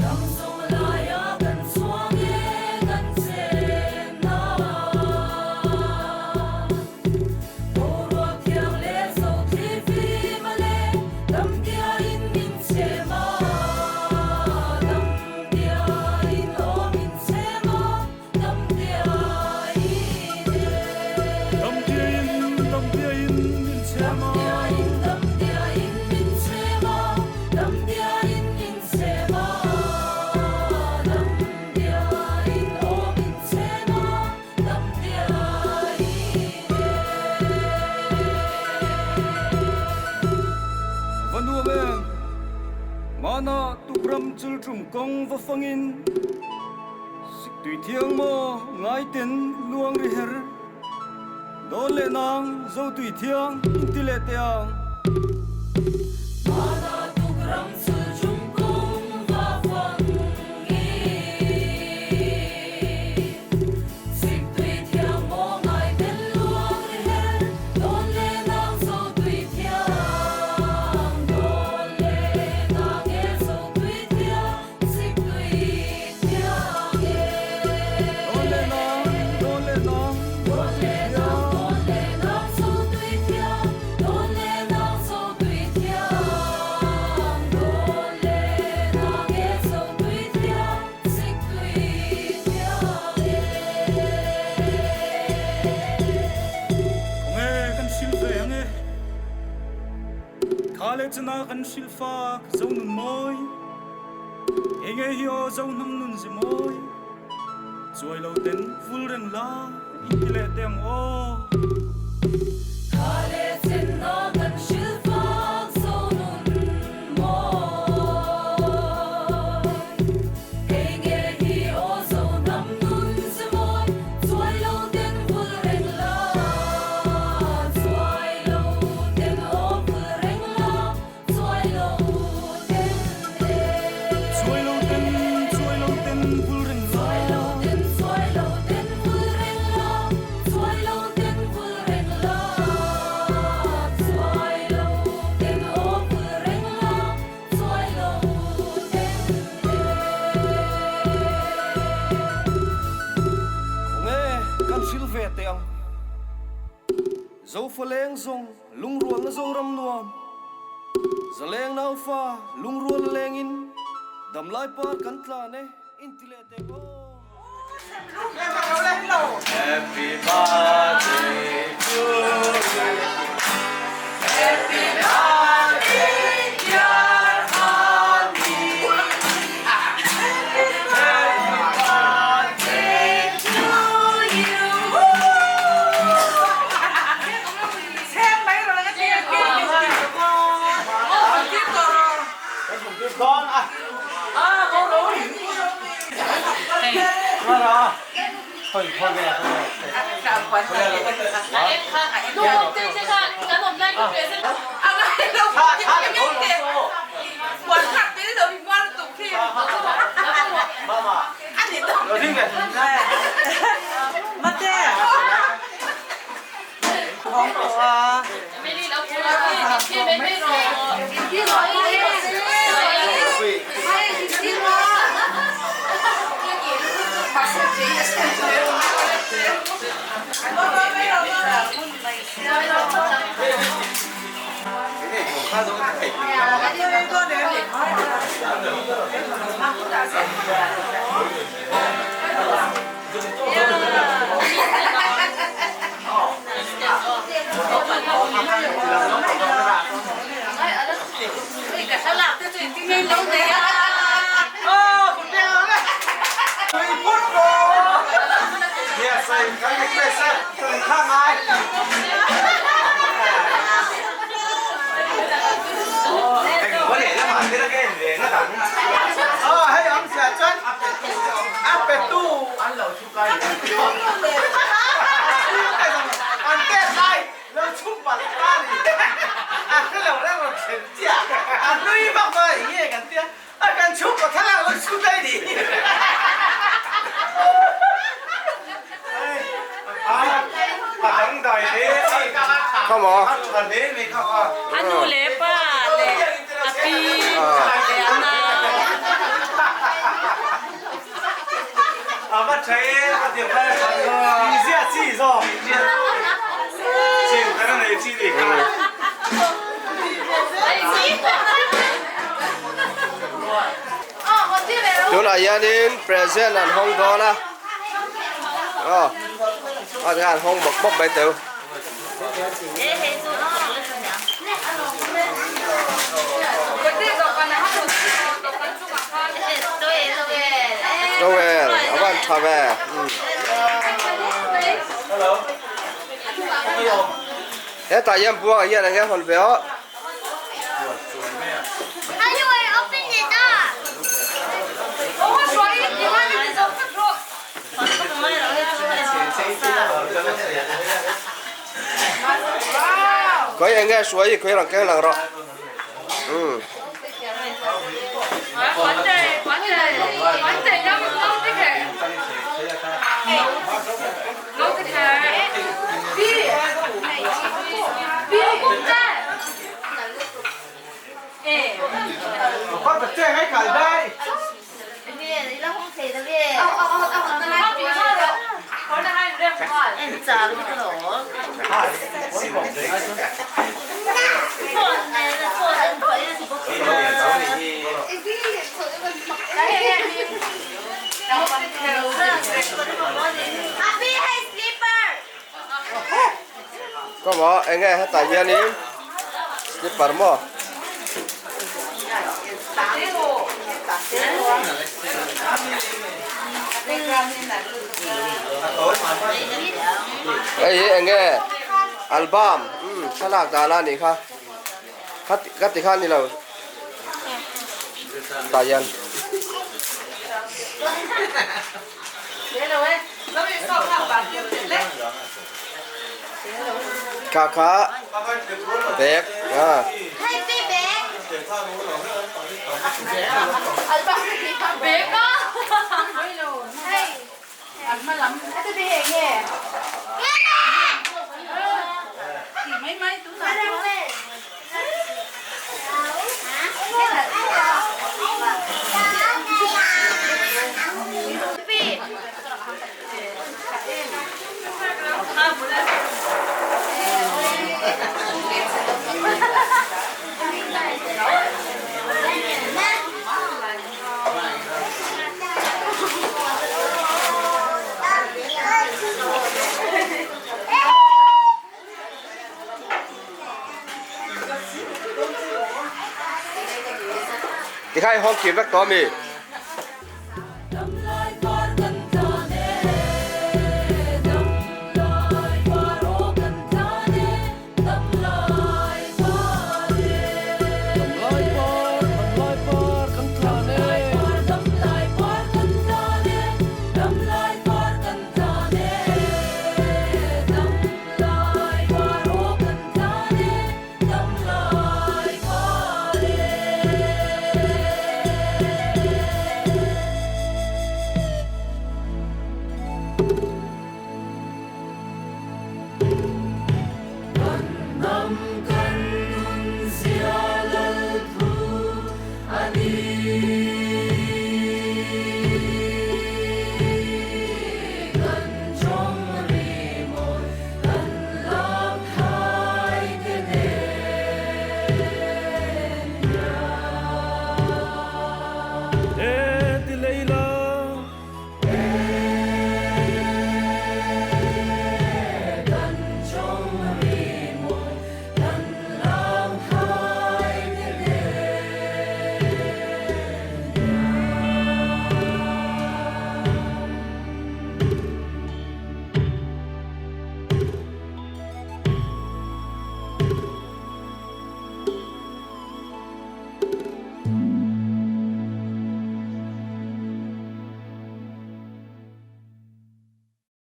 Speaker 1: Ram zawng laia kan chhuang e kan chenna. Boruak thiang leh zothli fim a leng damdiaiin min chhem a, damdiaiin aw min chhem a, damdiaiin e.
Speaker 2: Damdiaiin, damdiaiin min chhem a.
Speaker 1: Damdiaiin, damdiaiin min chhem a, damdiaiin min chhem a, damdiaiin aw min chhem a.
Speaker 2: Va nuam em? Mana tukram chulṭum kawng va fangin Siktui thiang maw ngaiten luang ri her Dawn leh nang Zotui thiang inti leh teh ang.
Speaker 1: Mana tukram chulṭum kawng va fangin.
Speaker 2: Khawnge kan hrilh ve ang e? Kha leh chana kan hrilh fak zo nun mawi, Enge hi aw zo hnam nun zi mawi, Chuai lo ten vul reng la in ti leh teh ang aw.
Speaker 1: Kha leh chenna kan hrilh fak zo nun mawi, Hei nge hi aw zo hnam nun zi mawi, Chuai lo ten vul reng la, Chuai lo ten aw vul reng la, Chuai lo ten e.
Speaker 2: Chuai lo ten, chuai lo ten vul reng la.
Speaker 1: Chuai lo ten, chuai lo ten vul reng la. Chuai lo ten vul reng la. Chuai lo ten aw vul reng la. Chuai lo ten e.
Speaker 2: Khawnge kan hrilh ve teh ang. Zofa leng zawng lungrualna Zoram nuam, Zaleng naufa lungrual a lengin damlai par kan tlan e inti leh teh aw.
Speaker 5: Happy birthday to you. Happy birthday dear Honey. Happy birthday to you.
Speaker 9: maw?
Speaker 1: A nu leh pa leh a pi leh a nau.
Speaker 9: Tunah hianin present an hawng dawn a aw a tikhan an hawng bawk bawk mai teu. Towel a van tha ve hetah hian buangah hian eng nge hawn ve aw. Khawi eng nge hruai i khawi rang keng lang rawh. Umm. Ka maw eng nge hetah hianin slipper maw. Hei hi eng nge album umm thlalak dan a nih kha kha ti kha a ni lo tah hian. Kha kha bag a. Tikhai hawng kim vek tawh a mi?